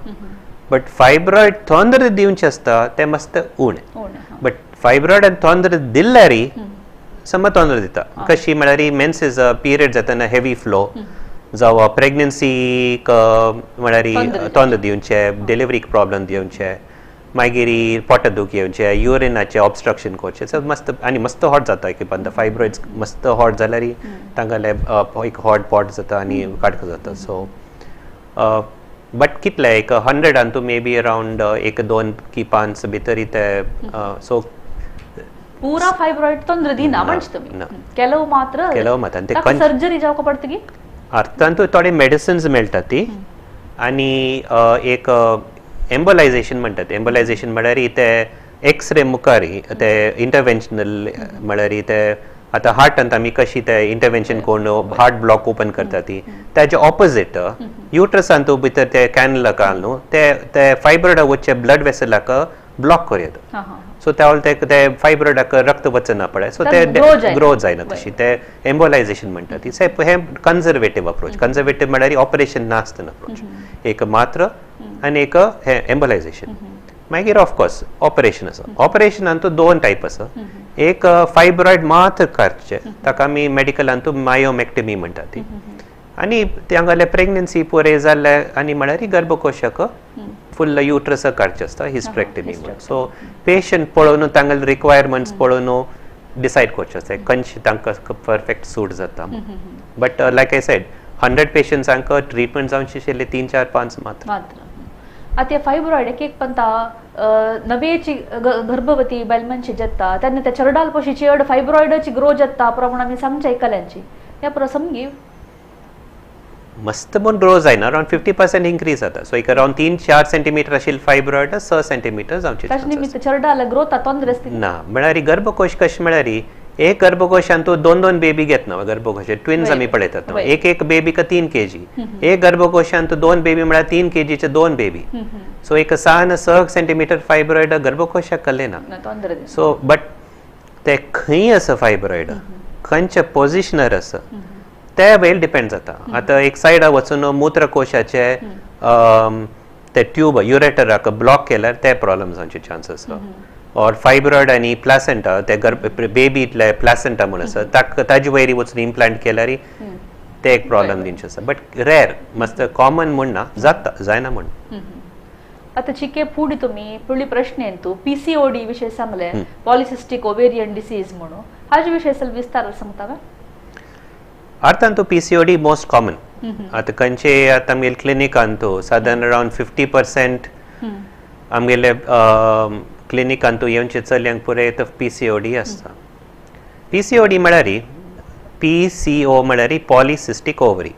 Speaker 2: बट फायब्रॉयड तोंद्र दिवचे आसता ते मस्त उणें. बट फायब्रॉयड तोंद्र दिल्यार सम तोंद्र दिता. कशी म्हळ्यार मेन्सीस पिरियड जातना हेवी फ्लो जावं प्रेग्नन्सीक म्हळ्यार तोंद्र दिवचे, डिलिव्हरीक प्रॉब्लम दिवचे, मागीर पोटा दूख येवचे, युरिनाचे ऑब्स्ट्रक्शन करचें. सो मस्त आनी मस्त हॉट जाता एक पंद फायब्रॉयड्स मस्त हॉट जाल्यार तांकां एक हॉट पॉट जाता आनी काडको जाता. सो बट कितले एक 100 मे बी अरावंड 1, 2 की 5 भितर ते. सो
Speaker 1: पूरा फायब्रॉयड तोंद्र दिना म्हणजे तुमी ಕೆಲವು मात्र
Speaker 2: ಕೆಲವು मात्र
Speaker 1: सर्जरी जावका पडतगी.
Speaker 2: अर्थांत थोडे मेडिसिन्स मेळटा ती आनी एक एम्बोलायझेशन म्हणटात. एम्बोलायझेशन म्हळ्यार ते एक्सरे मुखार ते इंटरवेन्शनल म्हळ्यार ते आतां हार्टांत आमी कशी ते इंटरवेन्शन करून हार्ट ब्लॉक ओपन करता ती ताजे ऑपोजीट युट्रसांत भितर ते कॅनलाक न्हू ते ते फायब्रॉयडा वचचे ब्लड वेसलाक ब्लॉक करूं येता. सो त्या ते फायब्रॉयडाक रक्त वचना पळय, सो ते ग्रो जायना तशी ते एम्बोलायझेशन म्हणटा ती. हें कन्जर्वेटीव अप्रोच. कन्जर्वेटीव म्हळ्यार ऑपरेशन नासतना अप्रोच एक मात्र आनी एक हें एम्बोलायझेशन. मागीर ऑफकोर्स ऑपरेशन आसा. ऑपरेशनांतू 2 टायप आसा. एक फायब्रॉयड मात्र काडचें ताका आमी मेडिकलांतू मायोमॅक्टमी म्हणटा ती. आनी तांगेले प्रेग्नन्सी पुरे जाल्ले आनी म्हळ्यार गर्भकोशाक फुल्ल युट्रस काडचें आसता हिस्ट्रेक्टमी म्हणून. सो पेशंट पळोवन तांगेले रिक्वायरमेंट्स पळोवन डिसायड करचें आसता खंयचे तांकां परफेक्ट सूट जाता. बट लायक I said 100 पेशंट्सांक ट्रिटमेंट जावचे आशिल्ले 3, 4, 5 मात्र.
Speaker 1: आतां फायब्रॉयड एक एक पंता नवेची गर्भवती बायल मनशी जाता तेन्ना त्या चरडाल पशी चड फायब्रॉयडाची ग्रो जाता प्रमाण आमी सांगच्या आयकल्यांची ह्या प्रसंगी
Speaker 2: मस्त म्हूण ग्रो जायना अरावंड 50% इन्क्रीज जाता. सो एक अरावंड 3-4 सेंटीमीटर आशिल्ले फायब्रॉयड 6 सेंटीमीटर जावचे.
Speaker 1: ताचे निमित्त चरडाल ग्रोथ तोंद्र
Speaker 2: ना. म्हळ्यार गर्भकोश कशें म्हळ्यार एक गर्भकोशांतू 2-2 बेबी घेतना गर्भकोश ट्विन्स आमी पळयतात एक एक बेबीक 3 kg. एक गर्भकोशांतू 2 बेबी म्हळ्यार 3 kgचे 2 बेबी. सो एक 6 आनी 6 सेंटीमीटर फायब्रॉयड गर्भकोशाक कल्ले ना. सो बट ते खंय आसा फायब्रॉयड खंयच्या पोजिशनर आसा ते वयर डिपेंड जाता. आतां एक सायडा वचून मूत्रकोशाचे ते ट्यूब युरेटराक ब्लॉक केल्यार ते प्रॉब्लम जावचे चान्स आसा. और फायब्रॉयड आनी प्लासेंटा ते बेबीतले प्लासेंटा म्हूण आसा ताजे वयर वचून इम्प्लांट केल्यार ते एक प्रॉब्लम दिवचे आसा. बट रेर मस्त कॉमन म्हूण ना, जाता जायना म्हूण.
Speaker 1: आतां चिके फुडें तुमी फुडली प्रश्न येतू PCOD विशय सांगले पॉलिसिस्टीक ओवेरियन डिसीज म्हणून हाजे विशय सगळं विस्तार सांगता काय?
Speaker 2: अर्थांत PCOD most common. आतां खंयचे आतां आमगेले क्लिनिकांतू सादारण अरावंड 50% आमगेले क्लिनिकांतू येवचे चलयांक पुराय PCOD आसता. PCOD म्हळ्यार PCO म्हळ्यार पॉलिसिस्टीक ओवरी.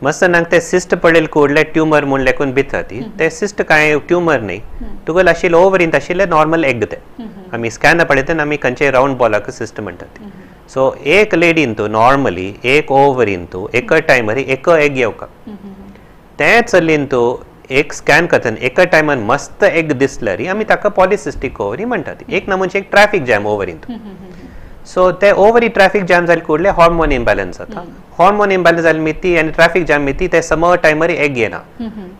Speaker 2: मस्त जाणांक ते सिस्ट पडलेले कुडले ट्युमर म्हूण लेखून भिता ती ते सिस्ट कांय ट्युमर न्हय तुगेले आशिल्ले ओवरींत आशिल्ले नॉर्मल एग ते आमी स्कॅन पळयतना आमी खंयचे रावंड बॉलाक सिस्ट म्हणटात. सो एक लेडीन तूं नॉर्मली एक ओवरीन तूं एका टायमार एक एग येवका ते चलयेन तूं एक स्कॅन करतना एका टायमान मस्त एग दिसल्यार आमी ताका पॉलिसिस्टीक ओवरी म्हणटात. एक ना म्हणजे एक ट्रॅफिक जॅम ओवरीन तूं. सो ते ओवरी ट्रॅफिक जॅम जाले कुडले हॉर्मोन इम्बॅलन्स जाता. हॉर्मोन इम्बॅलन्स जाले मिती आनी ट्रॅफिक जॅम मिती ते समर टायमार एग येना.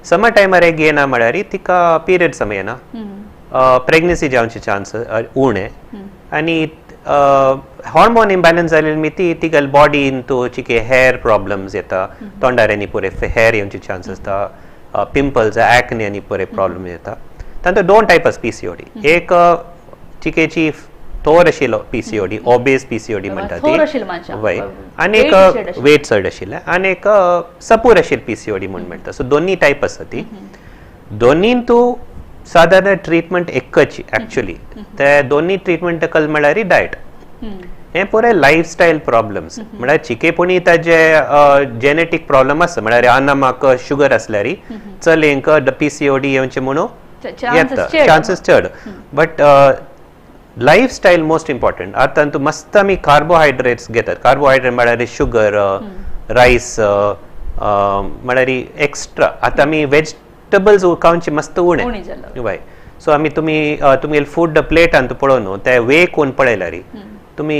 Speaker 2: समर टायमार एग येना म्हळ्यार तिका पिरियड सम येना, प्रेग्नन्सी जावचे चान्स उणे आनी हॉर्मोन इम्बॅलन्स जाले मिती तिगेले बॉडीन तूं चिके हेअर प्रॉब्लम्स येता, तोंडार आनी पुरे हेअर येवचे चान्स आसता, पिंपल्स एक्ने आनी पुरे प्रॉब्लम येता. तांतूं 2 टायप आसा PCOD. एक चिकेची थोर आशिल्लो PCOD, obese PCOD म्हणटा ती वय, आनी एक वेट चड आशिल्लें आनी एक सपूर आशिल्लें PCOD म्हूण मेळटा. सो दोन्ही टायप आसा ती. दोन्ही तूं सादारण ट्रिटमेंट एकच एक्चुअली. ते दोन्ही ट्रिटमेंट कल म्हळ्यार डायट. हे पुरे लायफस्टायल प्रॉब्लम्स म्हळ्यार चिकेपणी ताजे जेनेटीक प्रॉब्लम आसा म्हळ्यार आनामाक शुगर आसल्यार चलयेंक PCOD येवचे म्हणून येता चान्सीस चड. But lifestyle most important. आतां तूं मस्त आमी कार्बोहायड्रेट्स घेतात. कार्बोहायड्रेट म्हळ्यार शुगर, रायस म्हळ्यार एक्स्ट्रा. आतां आमी वेजिटेबल्स खावचे मस्त उणें. वय सो आमी तुमी तुमगेले फूड प्लेटान तूं पळोवन न्हू ते वे कोण पळयल्यार तुमी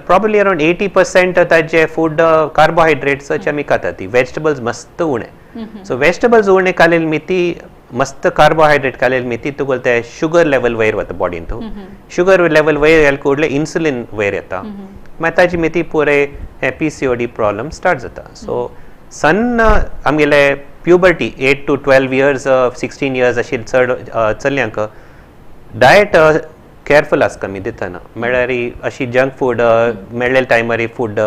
Speaker 2: प्रॉब्ली अरावंड 80% ताजे फूड कार्बोहायड्रेट्साचे आमी खाता. ती वेजिटेबल्स मस्त उणें. सो वेजिटेबल्स उणें खालेली मिती मस्त कार्बोहायड्रेट खालेली मिती तुगेले ते शुगर लेवल वयर वता बॉडीन. तूं शुगर लेवल वयर गेले कुडले इन्सुलीन वयर येता, मागीर ताजी मिती पुरे हे PCOD problem start जाता. सो सन्न आमगेले प्युबर्टी 8 to 12 years 16 years अशी चड चलयांक डायट केअरफुल आसता आमी दितना. म्हळ्यार अशी जंक फूड मेळ्ळेले टायमार फूड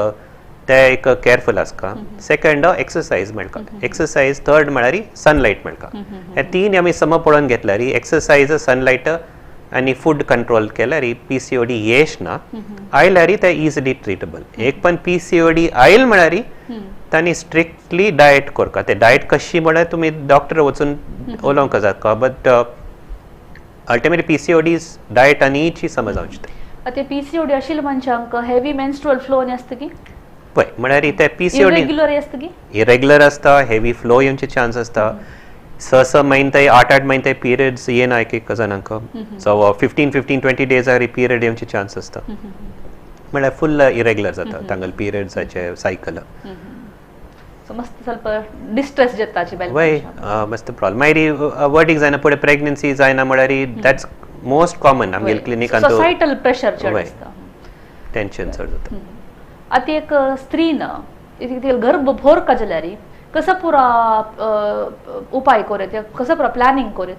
Speaker 2: ते एक केअरफुल आसता. सेकंड एक्सरसायज मेळटा, एक्सरसायज. थर्ड म्हळ्यार सनलायट मेळटा. हे तीन आमी सम पळोवन घेतल्यार एक्सरसायज, सनलायट आनी फूड कंट्रोल केल्यार PCOD येश ना आयल्यार ते इजिली ट्रिटेबल. एक पण PCOD आयल म्हळ्यार तांणी स्ट्रिक्टली डायट करता. ते डायट कशी म्हळ्यार तुमी डॉक्टर वचून उलोवंक जाता, बट अल्टिमेटली PCOD diet आनी समज जावची.
Speaker 1: आतां PCOD आशिल्ल्या मनशांक हेवी मेन्स्ट्रुअल फ्लो आसता की
Speaker 2: पळय म्हळ्यार ते PCOD
Speaker 1: irregular आसता की
Speaker 2: इरेग्युलर आसता, हेवी फ्लो येवचे चान्स आसता. 6-6 म्हयने 8-8 म्हयने पिरियड्स येना एक एक जाणांक. सो 15-15 20 डेजार पिरियड येवचे चान्स आसता. म्हळ्यार फुल इरेग्युलर जाता तांगेले पिरियड्साचे सायकल.
Speaker 1: सो मस्त ಸ್ವಲ್ಪ डिस्ट्रेस जाता.
Speaker 2: वय मस्त प्रॉब्लम. मागीर वर्टीक जायना फुडें प्रेग्नन्सी जायना म्हळ्यार that's most common आमगेले क्लिनिकान.
Speaker 1: सोसायटल प्रेशर चड आसता,
Speaker 2: टेन्शन चड जाता.
Speaker 1: आतां एक स्त्रीन गर्भ भोरका जाल्यार कसो पुरा उपाय करूं, कसो पुरा प्लॅनिंग करूं?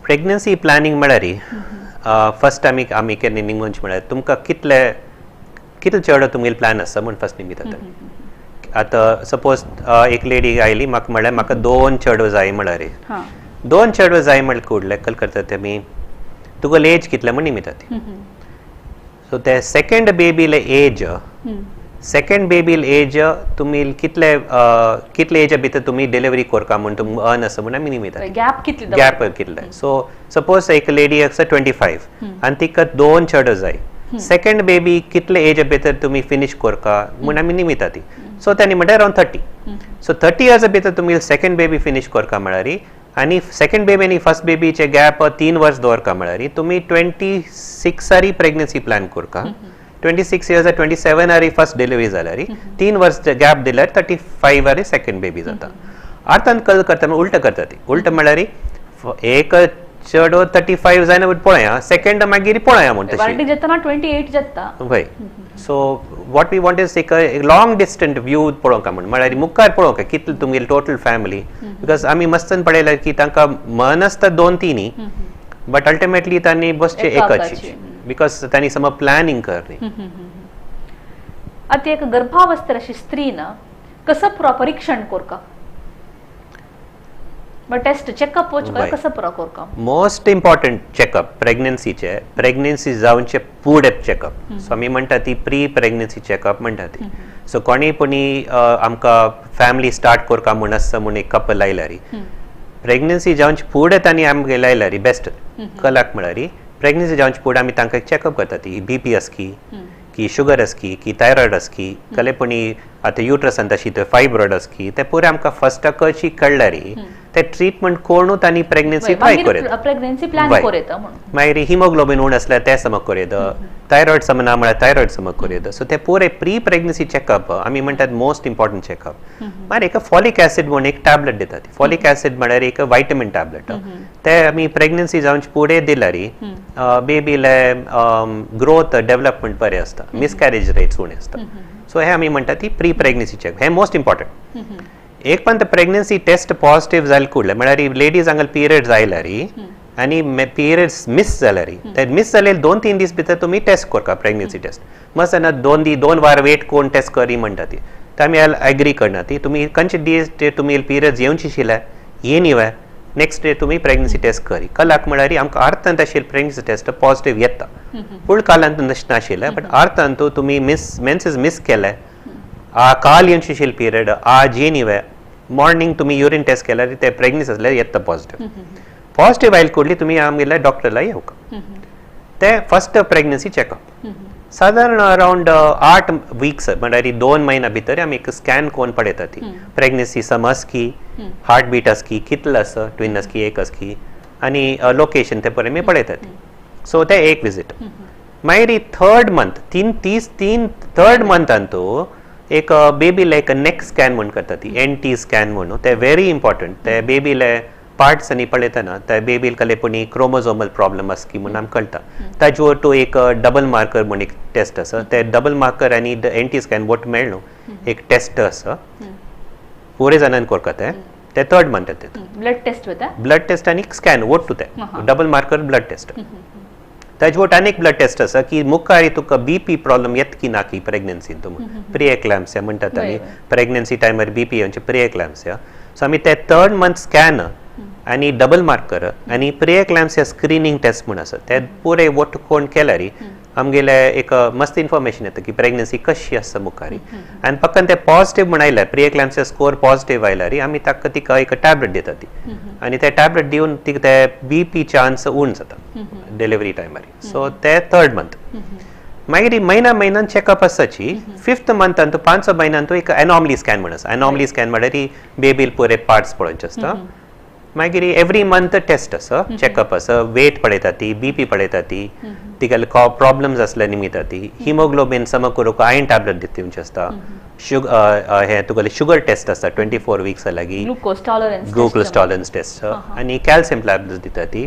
Speaker 2: प्रेग्नन्सी प्लॅनिंग म्हळ्यार फर्स्ट आमी आमी केन्ना निमूंच म्हळ्यार तुमकां कितले कितले चेडो तुमगेले प्लॅन आसा म्हूण फर्स्ट निमिता. आतां सपोज एक लेडी आयली म्हाका म्हळ्यार म्हाका 2 चेडो जाय म्हळ्यार 2 चेडो जाय म्हळ्यार कुडले कल करता ते आमी तुगेले एज कितले म्हूण निमिता ती. सो ते सेकंड बेबीले एज, सेकंड बेबील एज तुमी कितले कितले एजा भितर तुमी डिलिव्हरी करता म्हूण तुमकां अर्न आसा म्हूण आमी निमिता.
Speaker 1: गॅप कितले,
Speaker 2: गॅप कितले. सो सपोज एक लेडी आसा 25 आनी तिका 2 चेडो जाय, सेकंड बेबी कितले एजा भितर तुमी फिनिश करता म्हूण आमी निमिता ती. सो तांणी म्हणटा अरावंड 30. सो 30 इयर्सा भितर तुमी सेकंड बेबी फिनिश करता म्हळ्यार आनी सेकंड बेबी आनी फर्स्ट बेबीचे गॅप 3 वर्स दवरता म्हळ्यार तुमी 26 प्रेग्नन्सी प्लॅन करता. 26 इयर्स 27 आरी फर्स्ट डिलिव्हरी जाल्यार 3 वर्स गॅप दिल्यार 35 आरी सेकंड बेबी जाता. आतां कल करता उल्ट करता ती. उल्ट म्हळ्यार एक चेडो 35 जायना पळया, सेकंड मागीर पळया म्हूण
Speaker 1: तशें जाता 28 जाता.
Speaker 2: वय so what we want is एक लॉंग डिस्टंट व्यू पळोवंक म्हूण म्हळ्यार मुखार पळोवंक कितले तुमगेली टोटल फॅमिली. Because आमी मस्तन पळयल्यार की तांकां मन आसता 2-3, बट अल्टिमेटली तांणी बसचे एकच, because तांणी सम प्लॅनिंग करनी.
Speaker 1: आतां एक गर्भावस्थेर अशी स्त्री ना कसं पुरा परीक्षण करका, टेस्ट चेकअप कसं पुरा करका?
Speaker 2: मोस्ट इम्पॉर्टंट चेकअप प्रेग्नन्सीचे, प्रेग्नन्सी जावचे फुडें चेकअप. सो आमी म्हणटा ती प्री प्रेग्नन्सी चेकअप म्हणटा ती. सो कोणी पुणी आमकां फॅमिली स्टार्ट करका म्हूण आसता म्हूण एक कपल आयल्यार प्रेग्नन्सी जावचे फुडें तांणी आमगेर आयल्यार बेस्ट कलाक म्हळ्यार प्रेग्नन्सी जावचे फुडें आमी तांकां चेकअप करता ती BP आसकी की शुगर आसकी की थायरॉयड आसकी कलेपणी आतां युट्रसान तशी ते फायब्रॉयड आसकी ते पुरे आमकां फर्स्टाकची कळ्ळ्यार ते ट्रिटमेंट करून तांणी प्रेग्नन्सी ट्राय करूं,
Speaker 1: प्रेग्नन्सी प्लॅन करूं येता.
Speaker 2: मागीर हिमोग्लोबीन उण आसल्यार ते समक करूं येता, थायरॉयड सम ना म्हळ्यार थायरॉयड समक करूं येता. सो ते पुरे प्री प्रेग्नन्सी चेकअप आमी म्हणटात मोस्ट इम्पॉर्टंट चेकअप. मागीर एक फॉलिक एसिड म्हूण एक टॅबलेट दितात. फॉलिक एसिड म्हळ्यार एक वायटमीन टॅबलेट. ते आमी प्रेग्नन्सी जावचे फुडें दिल्यार बेबीले ग्रोथ डेव्हलपमेंट बरें आसता, मिसकॅरेज रेट्स उणें आसता. सो हे आमी म्हणटात ती प्री प्रेग्नन्सी चेकअप हे मोस्ट इम्पॉर्टंट. एक पण प्रेग्नन्सी टेस्ट पॉझिटिव्ह जाले कुडले म्हळ्यार लेडीज हांगा पिरियड्स आयल्यार आनी पिरियड्स मिस जाल्यार ते मिस जाले 2-3 दीस भितर तुमी टेस्ट करता प्रेग्नन्सी टेस्ट. मस्त ना 2 वार वेट कोण टेस्ट करी म्हणटा ती, ते आमी एग्री करना ती. तुमी खंयचे दीस तुमी पिरियड्स येवचे शिल्या येनी वे नेक्स्ट डे तुमी प्रेग्नन्सी टेस्ट करी कलाक म्हळ्यार आमकां अर्थांत आशिल्ले प्रेग्नन्सी टेस्ट पॉझिटिव्ह येता फूल कालांत नाशिल्लें बट अर्थांत तुमी मिस मेन्सेस मिस केले आ काल येवची पिरियड आ जेनिवे मॉर्निंग तुमी युरिन टेस्ट केल्यार ते प्रेग्नन्सी आसल्यार येता पॉझिटिव्ह पॉझिटिव्ह आयल कुडली तुमी आमगेल्या डॉक्टरला येवका ते फर्स्ट प्रेग्नन्सी चेकअप सादारण अरावंड 8 वीक्स म्हळ्यार 2 महिना भितर आमी एक स्कॅन कोण पळयता ती प्रेग्नन्सी सम आसकी हार्ट बीट आसकी कितलो आसा ट्विन आसकी एक आसकी आनी लोकेशन ते पळय आमी पळयता ती सो ते एक विजीट मागीर थर्ड मंथ तीन थर्ड मंथांतू एक बेबीला एक नेक स्कॅन म्हूण करता ती NT scan म्हणून ते व्हेरी इम्पॉर्टंट ते बेबीले पार्ट्स आनी पळयतना त्या बेबील कले पुणी क्रोमोझोमल प्रॉब्लम आसकी म्हूण आमकां कळटा ताजे वटू एक डबल मार्कर म्हूण एक टेस्ट आसा ते डबल मार्कर आनी NT scan vote मेळ्ळो एक टेस्ट आसा पुरे जाणांक करता ते ते थर्ड मंथ ते
Speaker 1: ब्लड टेस्ट वता
Speaker 2: ब्लड टेस्ट आनी स्कॅन वट्टू ते डबल मार्कर ब्लड टेस्ट ताजे वट आनीक ब्लड टेस्ट आसा की मुखार तुका बीपी प्रॉब्लम येत की ना की प्रेग्नन्सीन तूं प्री एक्लॅम्सिया म्हणटात आमी प्रेग्नन्सी टायमार बीपी येवचे प्री एक्लॅम्सिया सो आमी ते थर्ड मंथ स्कॅन आनी डबल मार्कर आनी प्री एक्लॅम्सिया स्क्रिनींग टेस्ट म्हूण आसा ते पुरे वट कोण केल्यार आमगेले एक मस्त इन्फॉर्मेशन येता की प्रेग्नन्सी कशी आसा मुखार आनी पक्कन ते पॉझिटिव्ह म्हण आयल्यार प्री एक्लॅम्सिया स्कोर पॉझिटिव्ह आयल्यार आमी ताका तिका एक टॅबलेट दिता ती आनी ते टॅबलेट दिवन तिका ते बीपी चान्स उण जाता डिलिव्हरी टायमार सो ते थर्ड मंथ मागीर म्हयन्या म्हयन्यान चॅकअप आसाची फिफ्थ मंथान 5 म्हयन्यान एक एनॉमली स्कॅन म्हण आसा एनॉमली स्कॅन म्हळ्यार बेबील पुरे पार्ट्स पळोवचे आसता मागीर एवरी मंथ टेस्ट आसा चॅकअप आसा वेट पळयता ती बीपी पळयता ती तिका प्रॉब्लम्स आसल्यार निमिता ती हिमोग्लोबीन सम करूंक आयर्न टॅबलेट दिवचे आसता हे तुगेले शुगर टेस्ट आसता 24 वीक्स लागीं ग्लुकोज टॉलरन्स टेस्ट आनी कॅल्शियम टॅबलेट्स दिता ती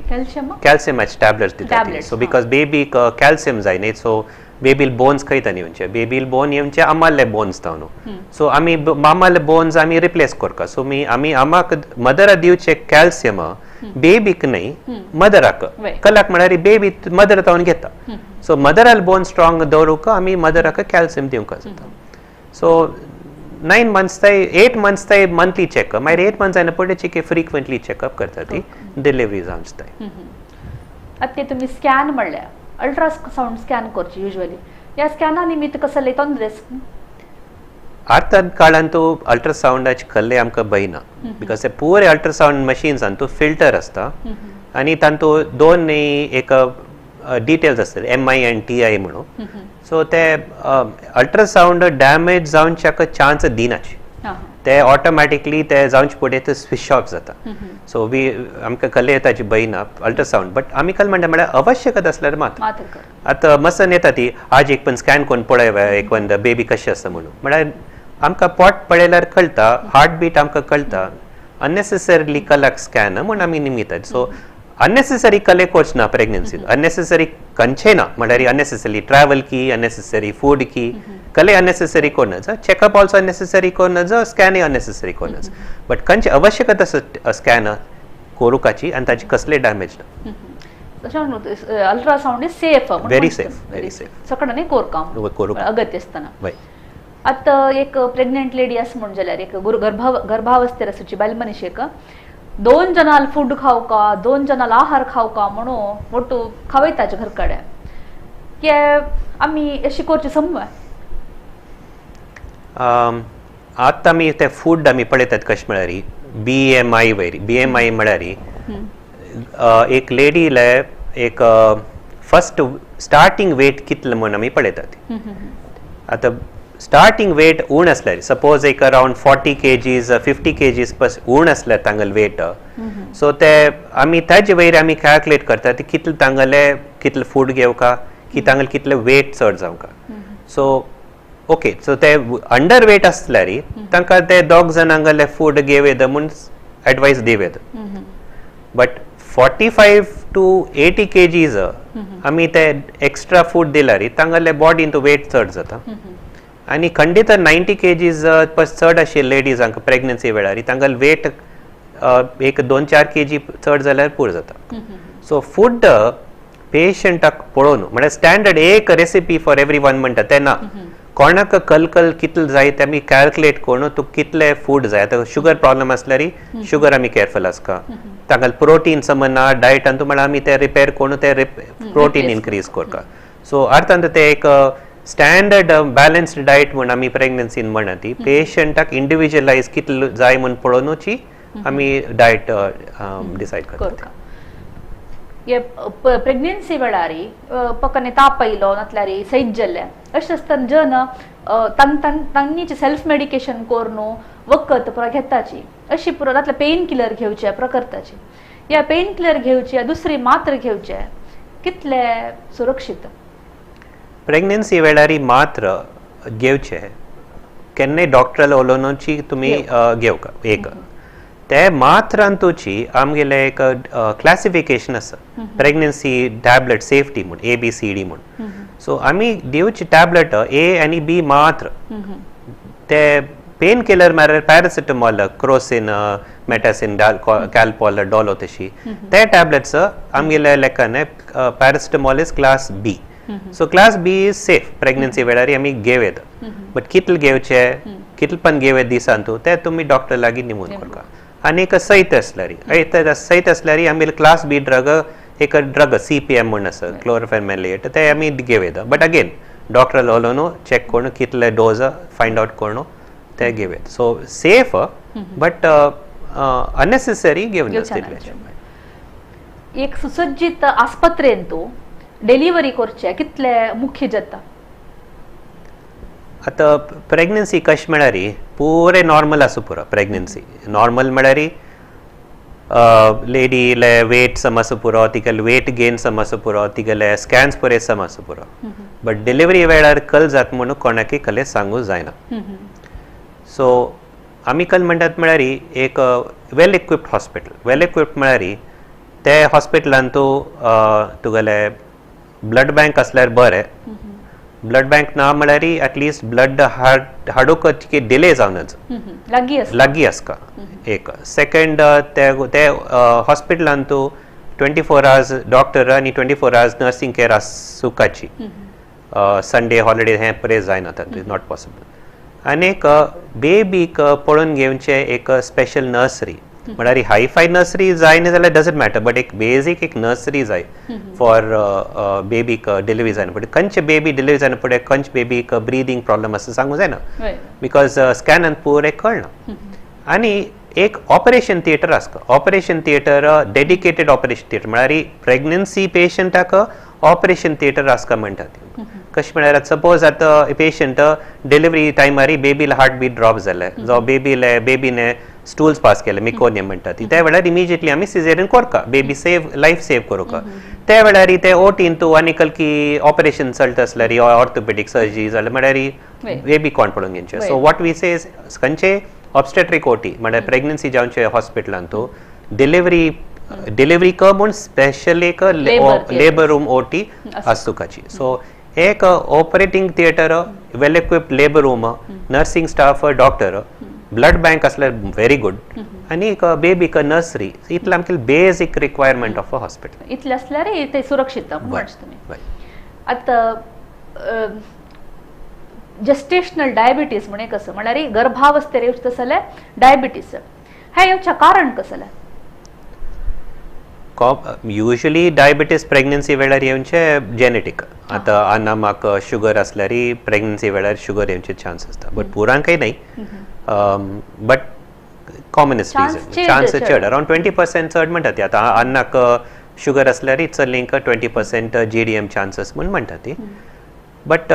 Speaker 2: कॅल्शियमाचे टॅबलेट्स दिता ती सो because बेबीक कॅल्शियम जाय न्ही सो बेबील बोन्स खंयता न्ही येवचे बेबील बोन येवचे आमाले बोन्स जावन सो आमी मामाले बोन्स आमी रिप्लेस करता सो आमी आमाक मदरा दिवचे कॅल्शियम बेबीक न्हय मदराक कलाक म्हळ्यार बेबी मदर जावन घेता सो मदराल बोन स्ट्रॉंग दवरूंक आमी मदराक कॅल्शियम दिवंक जाता सो 9 मंथ्स ताय 8 मंथ्स ताय मंथली चॅकअप मागीर 8 मंथ्स जायना पडले चिके फ्रिक्वंटली चॅकअप करता ती डिलिव्हरी जावचे ताय
Speaker 1: आतां ते तुमी स्कॅन म्हणल्यार अल्ट्रासाउंड स्कॅन करची युजुअली ह्या स्कॅना निमित्त कसले तोंदरे
Speaker 2: आतां काळान तो अल्ट्रासाउंडाचे कल्ले आमकां भंय ना because ते पुरे अल्ट्रासाउंड मशीन्सान तो फिल्टर आसता आनी तांतू दोन एक डिटेल्स आसता MI आनी TI म्हणून सो ते अल्ट्रासाउंड डॅमेज जावच्याक चान्स दिनाची ते ऑटोमॅटिकली ते जावचे फुडें ते स्विच ऑफ जाता सो वी आमकां कल्ले येताची भंय ना अल्ट्रासाउंड बट आमी कल म्हणटा म्हळ्यार आवश्यकता आसल्यार मात्र आतां मसन येता ती आज एक पण स्कॅन कोण पळय एक पण बेबी कशी आसा म्हणून म्हळ्यार आमकां पोट पळयल्यार कळटा हार्ट बीट आमकां कळटा अननेसेसरीली कलाक स्कॅन म्हूण आमी निमितात सो अननेसेसरी कले कोच ना प्रेग्नन्सी अननेसेसरी कंचे ना म्हळ्यार अननेसेसरी ट्रॅवल की अननेसेसरी फूड की कले अननेसेसरी कोणच चेकअप ऑल्सो अननेसेसरी कोणच स्कॅनय अननेसेसरी कोणच बट कंचे आवश्यकता स्कॅन कोरुकाची आनी ताची कसले डॅमेज ना
Speaker 1: ultrasound is safe
Speaker 2: very safe very safe
Speaker 1: सगळ्यांनी कोरका अगत्य आसतना आतां एक प्रेग्नंट लेडी आसा म्हण जाल्यार एक गर्भावस्थेर आसूची बायल मनीशेक 2 जणाल फूड खावका 2 जणाल आहार खावका म्हणून ಒಟ್ಟು खावयताचे घर कडेन की आमी अशी करची समज
Speaker 2: आतां आमी ते फूड आमी पळयतात कशें म्हळ्यार BMI वयर BMI म्हळ्यार एक लेडीले एक फर्स्ट स्टार्टींग वेट कितलें म्हूण आमी पळयतात आतां स्टार्टींग वेट उण आसल्यार सपोज एक अरावंड 40 kgs 50 kgs पस उण आसल्यार तांगेले वेट सो ते आमी ताजे वयर आमी कॅल्कुलेट करतात कितले तांगेले कितले फूड घेवका की तांगेले कितले वेट चड जावका सो ओके सो ते अंडर वेट आसल्यार तांकां ते दोग जाणांगेले फूड घेव येता म्हूण एडवायस दिव येता बट 45 to 80 kgs आमी ते एक्स्ट्रा फूड दिल्यार तांगेले बॉडीन वेट चड जाता आनी खंडीत 90 kgs पस चड आशिल्ले लेडीजांक प्रेग्नन्सी वेळार तांकां वेट एक 2-4 kg चड जाल्यार पूर जाता सो फूड पेशंटाक पळोवन म्हळ्यार स्टँडर्ड एक रेसिपी फॉर एवरी वन म्हणटा तें ना कोणाक कलकल कितले जाय ते आमी कॅल्क्युलेट करून तुका कितले फूड जाय. आतां शुगर प्रॉब्लम आसल्यार शुगर आमी केअरफुल आसता, तांकां प्रोटीन समज ना डायटान तूं म्हळ्यार आमी ते रिपेर करून ते प्रोटीन इनक्रीज करता. सो अर्थांत ते एक स्टँडर्ड बॅलन्स्ड डायट म्हूण आमी प्रेग्नन्सीन म्हणा ती पेशंटाक इंडिविज्युअलायज कितले जाय म्हूण पळोवनूची आमी डायट डिसायड करता.
Speaker 1: हे प्रेग्नन्सी वेळार पक्कने ताप आयलो नातल्यार सैज जाल्ले अशें आसतना जन तांची सेल्फ मेडिकेशन करून वखद पुरो घेताची अशी पुरो नातल्यार पेन किलर घेवचे पुरो करताची. ह्या पेन किलर घेवचे दुसरी मात्र घेवचे कितले सुरक्षीत?
Speaker 2: प्रेग्नन्सी वेळार मात्र घेवचे केन्नाय डॉक्टराला उलोवनूची तुमी घेवका एक ते मात्रांतूची आमगेले एक क्लासिफिकेशन आसा प्रेग्नन्सी टॅबलेट सेफ्टी म्हूण ए बी सी डी म्हूण. सो आमी दिवची टॅबलेट ए आनी बी मात्र. ते पेन किलर म्हळ्यार पॅरासिटामॉल, क्रोसिन, मेटासिन, कॅल्पॉल, डॉलो तशी ते टॅबलेट्स आमगेले लेखान paracetamol is class B. So class B is safe pregnancy वेळार आमी घेव येता, बट कितले घेवचे कितले पण घेव येता दिसांतू ते तुमी डॉक्टर लागीं निमून करता. आनी एक सैत आसल्यार सैत आसल्यार आमी क्लास बी ड्रग एक ड्रग सी पी एम म्हूण आसा क्लोरोफेनमेलिएट ते आमी घेव येता, बट अगेन डॉक्टर उलोवन चॅक करून कितले डोज फायंड आवट करून ते घेव येता. सो सेफ बट अननेसेसरी घेवन तितलें.
Speaker 1: एक सुसज्जित आस्पत्रेंतू डिलिव्हरी करचे कितले मुख्य जाता?
Speaker 2: आतां प्रेग्नन्सी कशें म्हळ्यार पुरे नॉर्मल आसूं पुरो. प्रेग्नन्सी नॉर्मल म्हळ्यार लेडीले वेट सम आसूं पुरो, तिगेले वेट गेन सम आसूं पुरो, तिगेले स्कॅन्स पुरे सम आसूं पुरो, बट डिलिव्हरी वेळार कल जाता म्हणून कोणाकय कले सांगूं जायना. सो आमी कल म्हणटात म्हळ्यार एक well equipped hospital. Well equipped म्हळ्यार ते हॉस्पिटलान तूं तुगेले ब्लड बँक आसल्यार बरें, ब्लड बँक ना म्हळ्यार एटलिस्ट ब्लड हाडूंक डिले जावनच लागीं आसता एक. सेकंड ते ते हॉस्पिटलान तूं 24 आवर्स डॉक्टर आनी 24 आवर्स नर्सिंग केअर आसुकाची, संडे हॉलिडे हें परे जायना, is not possible. आनी एक बेबीक पळोवन घेवचें एक स्पेशल नर्सरी म्हळ्यार हाय फाय नर्सरी जायना जाल्यार डजंट मॅटर, बट एक बेजीक एक नर्सरी जाय फॉर बेबीक डिलिव्हरी जायना फुडें. खंयचे बेबी डिलिव्हरी जायना फुडें खंयचे बेबीक ब्रिदींग प्रॉब्लम आसा सांगूं जायना, because स्कॅनान पुरें कळना. आनी एक ऑपरेशन थिएटर आसता, operation theatre dedicated operation theatre म्हळ्यार प्रेग्नन्सी पेशंटाक ऑपरेशन थिएटर आसता म्हणटात. कशें म्हळ्यार सपोज आतां पेशंट डिलिव्हरी टायमार बेबीला हार्ट बीट ड्रॉप जालें जावं बेबीले बेबीने स्टूल्स पास केले मिकोनियम म्हणटात, त्या वेळार इमिजिएटली आमी सिजेरियन करता, बेबी सेव लायफ सेव करूंक. त्या वेळार ते ओटीन तूं आनी कलकी ऑपरेशन चलता आसल्यार ऑर्थोपेडीक सर्जरी जाल्यार म्हळ्यार बेबी कोण पळोवन घेवचें. सो what we से खंयचे ऑब्स्टेट्रीक ओटी म्हळ्यार प्रेग्नन्सी जावचे हॉस्पिटलान तूं डिलिव्हरी डिलिव्हरी क म्हूण स्पेशल एक लेबर रूम ओटी आसुकाची. सो एक operating theatre, well equipped labour room, nursing staff, doctor, blood bank आसल्यार व्हेरी गुड, आनी एक बेबीक नर्सरी, इतलें आमकां basic requirement of a hospital.
Speaker 1: इतलें आसल्यार ते सुरक्षीत म्हणटा तुमी. आतां जेस्टेशनल डायबिटीज म्हण एक आसा, म्हळ्यार गर्भावस्थेर येवचें तशें जाल्यार डायबिटीज हें येवचें कारण कसलें?
Speaker 2: युजली डायबिटीज प्रेग्नन्सी वेळार येवचे जेनेटीक. आतां आनामाक शुगर आसल्यार प्रेग्नन्सी वेळार शुगर येवचे चान्स आसता, बट पुरांकय न्हय, बट कॉमनस्ट रिजन चान्स चड अरावंड 20% चड म्हणटा ती. आतां अन्नाक शुगर आसल्यार चलयेंक 20% GDM chances म्हूण म्हणटा ती. बट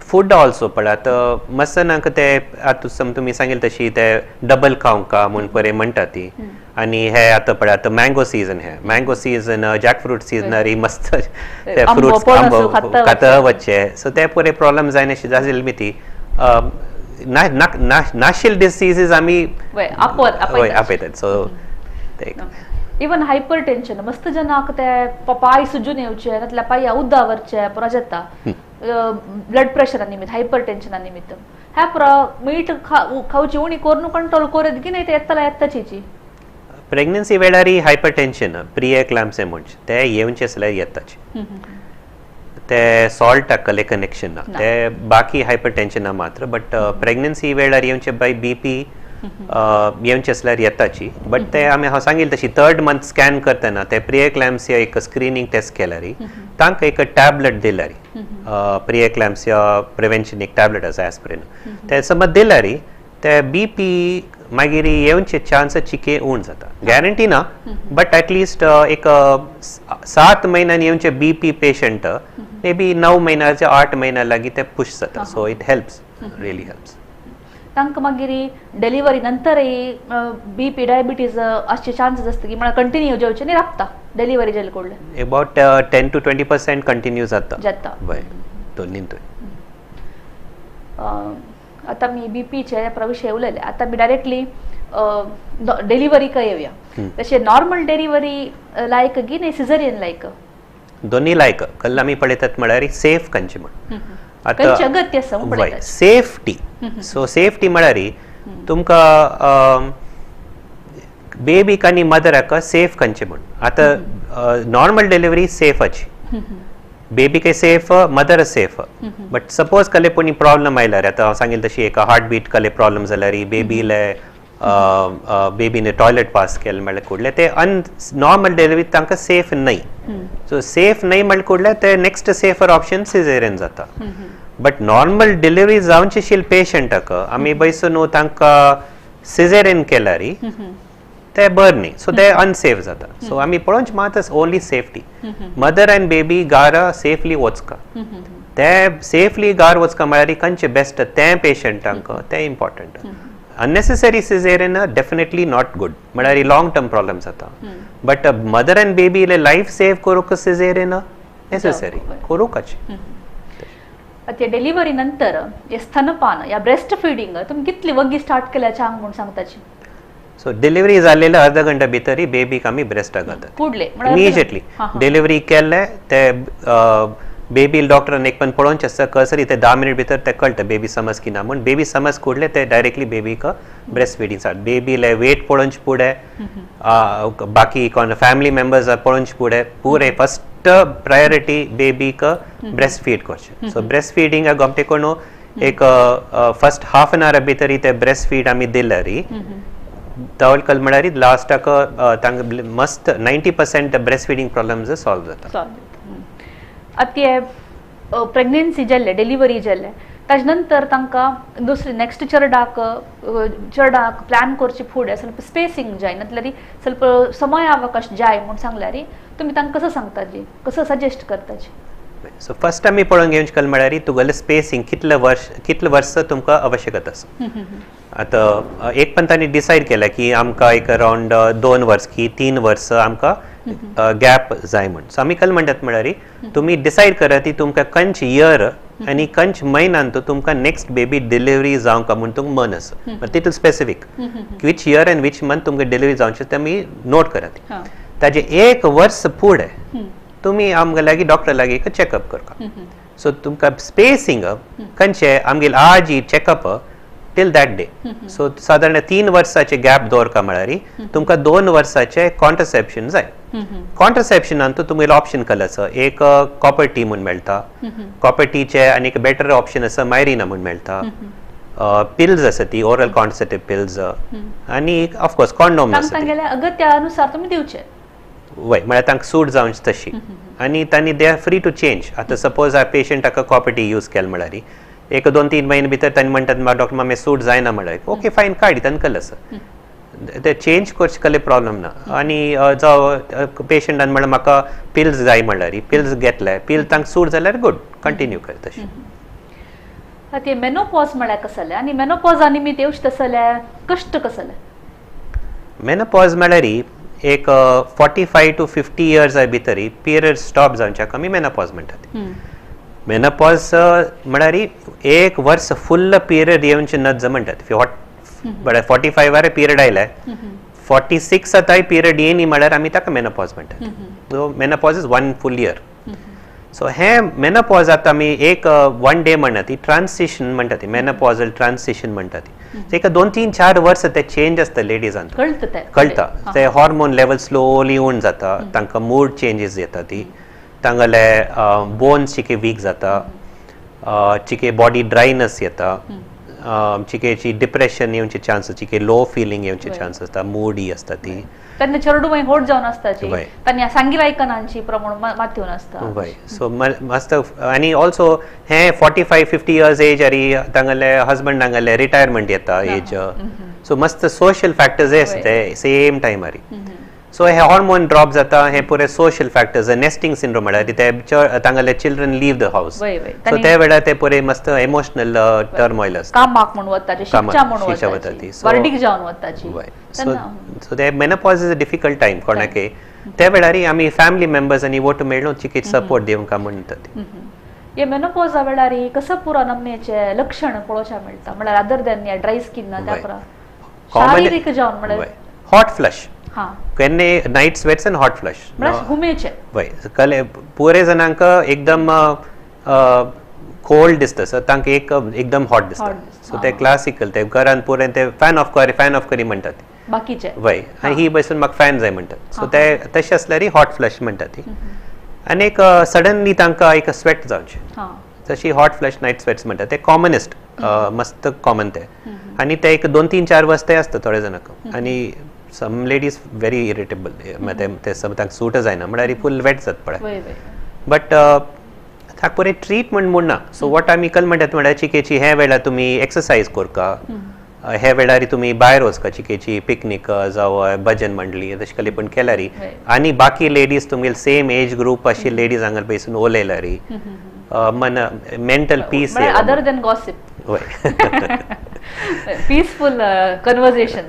Speaker 2: फूड ऑल्सो पळय आतां मसनाक ते आतां तुमी सांगेल तशी ते डबल खावंका म्हूण परे म्हणटा ती. आनी हे आतां पळय आतां मँगो सिजन, हे मँगो सिजन जॅकफ्रूट सिजनार मस्त ते फ्रुट्स आंबो खाता वच्चे, सो ते पुरे प्रॉब्लम जायना जालेली मी ती नाशिल डिसीजीज आमी आपयतात. सो ते
Speaker 1: इवन हायपर टेन्शन मस्त जनाक ते पांय सुजून येवचे नातल्यार पांया उद्दा वरचे पुरो जाता ब्लड प्रेशरा निमित्त, हायपर टेन्शना निमित्त. ह्या पुरो मीठ खावची उणी करून कंट्रोल करत की नाही ते येतला येताची.
Speaker 2: प्रेग्नन्सी वेळार हायपर टेन्शन प्री एक्लाम्से म्हणजे ते येवचे आसल्यार येताची. ते सॉल्टाक कले कनेक्शन ना, ते बाकी हायपरटेन्शना मात्र. बट प्रेग्नन्सी वेळार येवचे बाय बी पी येवचे आसल्यार येताची, बट ते आमी हांव सांगिल्लें तशी थर्ड मंथ स्कॅन करतना ते प्रिएक्लॅम्सिया एक स्क्रिनींग टेस्ट केल्यार तांकां एक टॅबलेट दिल्यार, प्रिएक्लॅम्सिया प्रिवेन्शन एक टॅबलेट आसा ऍस्प्रिन, ते समज दिल्यार ते बी पी मागीर येवचे चान्स चिके उण जाता. गॅरंटी ना, बट एटलिस्ट एक 7 म्हयन्यान येवचे B P patient may be 9 म्हयन्याचे 8 म्हयन्या लागीं ते पुश जाता. So it helps, really helps.
Speaker 1: तांकां मागीर डिलिव्हरी नंतरय बी पी डायबिटीज असचे चान्सीस आसता की म्हळ्यार कंटिन्यू जेवचे न्ही राबता डिलिव्हरी जाले कडले
Speaker 2: अबाउट 10 to 20% continue जाता
Speaker 1: जाता.
Speaker 2: वय दोन्हींतूय.
Speaker 1: आतां मी बी पीचे विशय उलयले, आतां मी डायरेक्टली डिलिव्हरी काय येवया. तशें नॉर्मल डिलिव्हरी लायक की न्ही सिझरियन लायक?
Speaker 2: दोन्ही लायक. कल्ल आमी पळयतात म्हळ्यार सेफ खंयची म्हण,
Speaker 1: आतां अगत्य आसा
Speaker 2: वय सेफ्टी. सो सेफ्टी म्हळ्यार तुमकां बेबीक आनी मदराक सेफ खंयचे म्हण. आतां नॉर्मल डिलिव्हरी सेफाची, बेबीकय safe, mother safe. But suppose कले कोणी प्रॉब्लम आयल्यार, आतां हांव सांगेल तशी एक हार्ट बीट कले प्रॉब्लम जाल्यार, बेबीले बेबीने टॉयलेट पास केलें म्हळ्यार कुडलें ते नॉर्मल डिलिव्हरी तांकां सेफ न्हय. सो सेफ न्हय म्हळ्यार कुडलें ते नेक्स्ट सेफर ऑप्शन सिझेरियन जाता. बट नॉर्मल डिलिव्हरी जावचे शील पेशंटाक आमी बैसो न्हू तांकां सिझेरियन केल्यार ते बरें न्ही, सो ते अनसेफ जाता. सो आमी पळोवचे मात only safety, mother and baby गारा सेफली वचका. ते सेफली गार वचका म्हळ्यार खंयचे बेस्ट तें पेशंटांक तें important. Unnecessary caesarean definitely not good, म्हळ्यार लॉंग टर्म प्रॉब्लम जाता. बट मदर अँड बेबीले लायफ सेव करूंक सिझेरियन नेसेसरी करूंकच.
Speaker 1: आतां डिलिव्हरी नंतर हे स्तनपान या ब्रेस्ट फिडिंग तुमी कितली वग्गी स्टार्ट केल्या चांग म्हूण सांगताची?
Speaker 2: सो डिलिव्हरी जालेले अर्धा घंटा भितरी बेबीक आमी ब्रेस्टाक घालतात इमिजिएटली. डिलिव्हरी केल्ले ते बेबी डॉक्टरान एक पण पळोवचें आसता कसरी ते 10 मिनट भितर ते कळटा बेबी समज की ना म्हूण. बेबी समज कुडले ते डायरेक्टली बेबीक ब्रेस्ट फिडिंग स्टार्ट. बेबीले वेट पळोवचे फुडें, बाकी कोण फॅमिली मेंबर्स पळोवचे फुडें, पुरे फर्स्ट प्रायोरिटी बेबीक ब्रेस्ट फीड करचें. सो ब्रेस्ट फिडिंग गोमटे कोण एक फर्स्ट हाफ एन our भितरी ते ब्रेस्ट फीड आमी दिल्यार तवल म्हळ्यार लास्टाक तांकां मस्त 90% ब्रेस्ट फिडिंग प्रॉब्लम्स सॉल्व जाता.
Speaker 1: आतां प्रेग्नेन्सी जाल्ले, डिलिव्हरी जाल्ले ताजे नंतर तांकां दुसरे नेक्स्ट चेरडाक चेरडाक प्लॅन करचे फुडें ಸ್ವಲ್ಪ स्पेसिंग जाय, नातल्यार ಸ್ವಲ್ಪ समय अवकाश जाय म्हूण सांगल्यार तुमी तांकां कसो सांगताजी, कसो सजेस्ट करताजी?
Speaker 2: सो फर्स्ट आमी पळोवंक घेवचें कल म्हळ्यार तुगेलें स्पेसिंग कितले वर्स, कितले वर्स तुमकां आवश्यकता आसा. आतां एक पण तांणी डिसायड केलें की आमकां एक अरावंड 2 वर्स की 3 वर्स आमकां गॅप जाय म्हूण. सो आमी कल म्हणटात म्हळ्यार तुमी डिसायड करात ती तुमकां खंयच इयर आनी खंयच म्हयन्यांत तुमकां नेक्स्ट बेबी डिलिव्हरी जावंक म्हूण तुमकां मन आसा, तितून specific which year and which month तुमकां डिलिव्हरी जावचें तें आमी नोट करात. ताजें 1 वर्स फुडें तुमी आमकां लागीं डॉक्टर लागीं एक चॅकअप करता. सो तुमकां स्पेसिंग खंयचें आमगेले आजी checkup till that day. So सादारण 3 वर्साचे गॅप दवरका म्हळ्यार तुमकां 2 वर्साचे कॉन्ट्रसेप्शन जाय. कॉन्ट्रसेप्शनान तुमगेलो ऑप्शन कल आसा, एक कॉपर टी म्हूण मेळटा, कॉपर टीचे आनी एक बेटर ऑप्शन आसा मायरिना म्हूण मेळटा, पिल्स आसा ती ओरल कॉन्ट्रसेप्टिव्ह पिल्स आनी ऑफकोर्स कॉन्डोम आसा.
Speaker 1: अगत्यानुसार तुमी दिवचे
Speaker 2: वय म्हळ्यार तांकां सूट जावची तशी, आनी तांणी they are free to change. आतां सपोज पेशंटाक कॉपर टी यूज केल म्हळ्यार एक 2-3 म्हयने भितर तांणी म्हणटात डॉक्टर मामे सूट जायना म्हळ्यार ओके फायन काडी तांकां कल आसा, ते चेंज करचे कले प्रॉब्लम ना. आनी जावं पेशंटान म्हळ्यार म्हाका पिल्स जाय म्हळ्यार पिल्स घेतले, पिल्स तांकां सूट जाल्यार गुड कंटिन्यू कर तशें.
Speaker 1: आतां मेनोपॉज म्हळ्यार कसलें आनी मेनोपॉजा निमित्त येवचें तसलें कश्ट कसलें?
Speaker 2: मेनोपॉज म्हळ्यार एक 45 to 50 years भितर पिरियड स्टॉप जावच्याक आमी मेनोपॉज म्हणटात. मेनोपॉज म्हळ्यार 1 वर्स फुल्ल पिरियड येवचें नज म्हणटात. म्हळ्यार 45 पिरियड आयले, 46 आतांय पिरियड येयनी म्हळ्यार आमी ताका मेनोपॉज म्हणटात. So menopause is 1 full year. So हें मेनोपॉज आतां आमी एक 1 डे म्हणटा ती ट्रान्सिशन म्हणटा ती, मेनोपॉजल ट्रान्सिशन म्हणटा ती. एका 2-3-4 वर्स ते चेंज आसता लेडीजान, कळटा ते हॉर्मोन लेवल स्लोली उण जाता, तांकां मूड चेंजीस येता ती. तांगेले बोन्स चिके वीक जाता, चिके बॉडी ड्रायनस येता, चिकेची डिप्रेशन येवचे चान्स, चिके लो फिलिंग येवचे चान्स आसता, मुडी आसता ती.
Speaker 1: तेन्ना चेडूं मागीर होट जावन आसताची, तांणी सांगिल आयकनांची प्रमाण मात येवन आसता.
Speaker 2: वय, सो मस्त. आनी ऑल्सो हें 45-50 इयर्स एज आनी तांगेले हजबंड तांगेले रिटायरमेंट येता एज, सो मस्त सोशल फॅक्टर्स आसता ते सेम टायमार. सो हे हॉर्मोन ड्रॉप जाता, हे पुरे सोशल फॅक्टर्स, नेस्टिंग सिंड्रोम म्हळ्यार ते तांगेले children leave the house, so ते वेळार ते पुरे मस्त इमोशनल टर्मॉयल आसता.
Speaker 1: कामाक म्हूण वताची, शिक्षा म्हूण वताची, वर्डीक जावन वताची.
Speaker 2: सो ते menopause is a difficult time कोणाकय. ते वेळार आमी फॅमिली मेंबर्स आनी वोट मेळून चिके सपोर्ट दिवंक म्हणटा ती.
Speaker 1: हे मेनोपॉजा वेळार कसं पुरा नमनेचे लक्षण पळोवच्या मेळटा म्हळ्यार अदर दॅन ड्राय स्किन त्या पुरा शारीरिक जावन म्हळ्यार
Speaker 2: हॉट फ्लश, केन्ना नायट स्वेट्स आनी हॉट फ्लश
Speaker 1: हुमेचे.
Speaker 2: वय, कले पुरे जणांक एकदम कोल्ड दिसता, सो तांकां एक एकदम हॉट दिसता. सो ते क्लासिकल ते घरान पुरे ते फॅन ऑफ करी, फॅन ऑफ करी म्हणटात
Speaker 1: बाकीचे.
Speaker 2: वय, आनी ही बसून म्हाका फॅन जाय म्हणटात. सो ते तशें आसल्यार हॉट फ्लश म्हणटा ती. आनी एक सडनली तांकां एक स्वेट जावचें, तशी हॉट फ्लश नायट स्वेट्स म्हणटात ते कॉमनेस्ट, मस्त कॉमन ते. आनी ते एक 2-3-4 वर्स ते आसता थोडे जाणांक. आनी सम लेडीज व्हेरी इरिटेबल, ते तांकां सूट जायना म्हळ्यार फूल वेट जाता पळय. बट ताका पुरे ट्रिटमेंट म्हूण ना. सो what आमी कल म्हणटात म्हळ्यार चिकेची हे वेळार तुमी एक्सरसायज करका, हे वेळार तुमी भायर वचका, चिकेची पिकनीक जावं भजन मंडळी तशें कसली पण केल्यार, आनी बाकी लेडीज तुमगेले सेम एज ग्रूप अशी लेडीज हांगा बसून उलयल्यार मन mental peace,
Speaker 1: other than gossip, peaceful conversation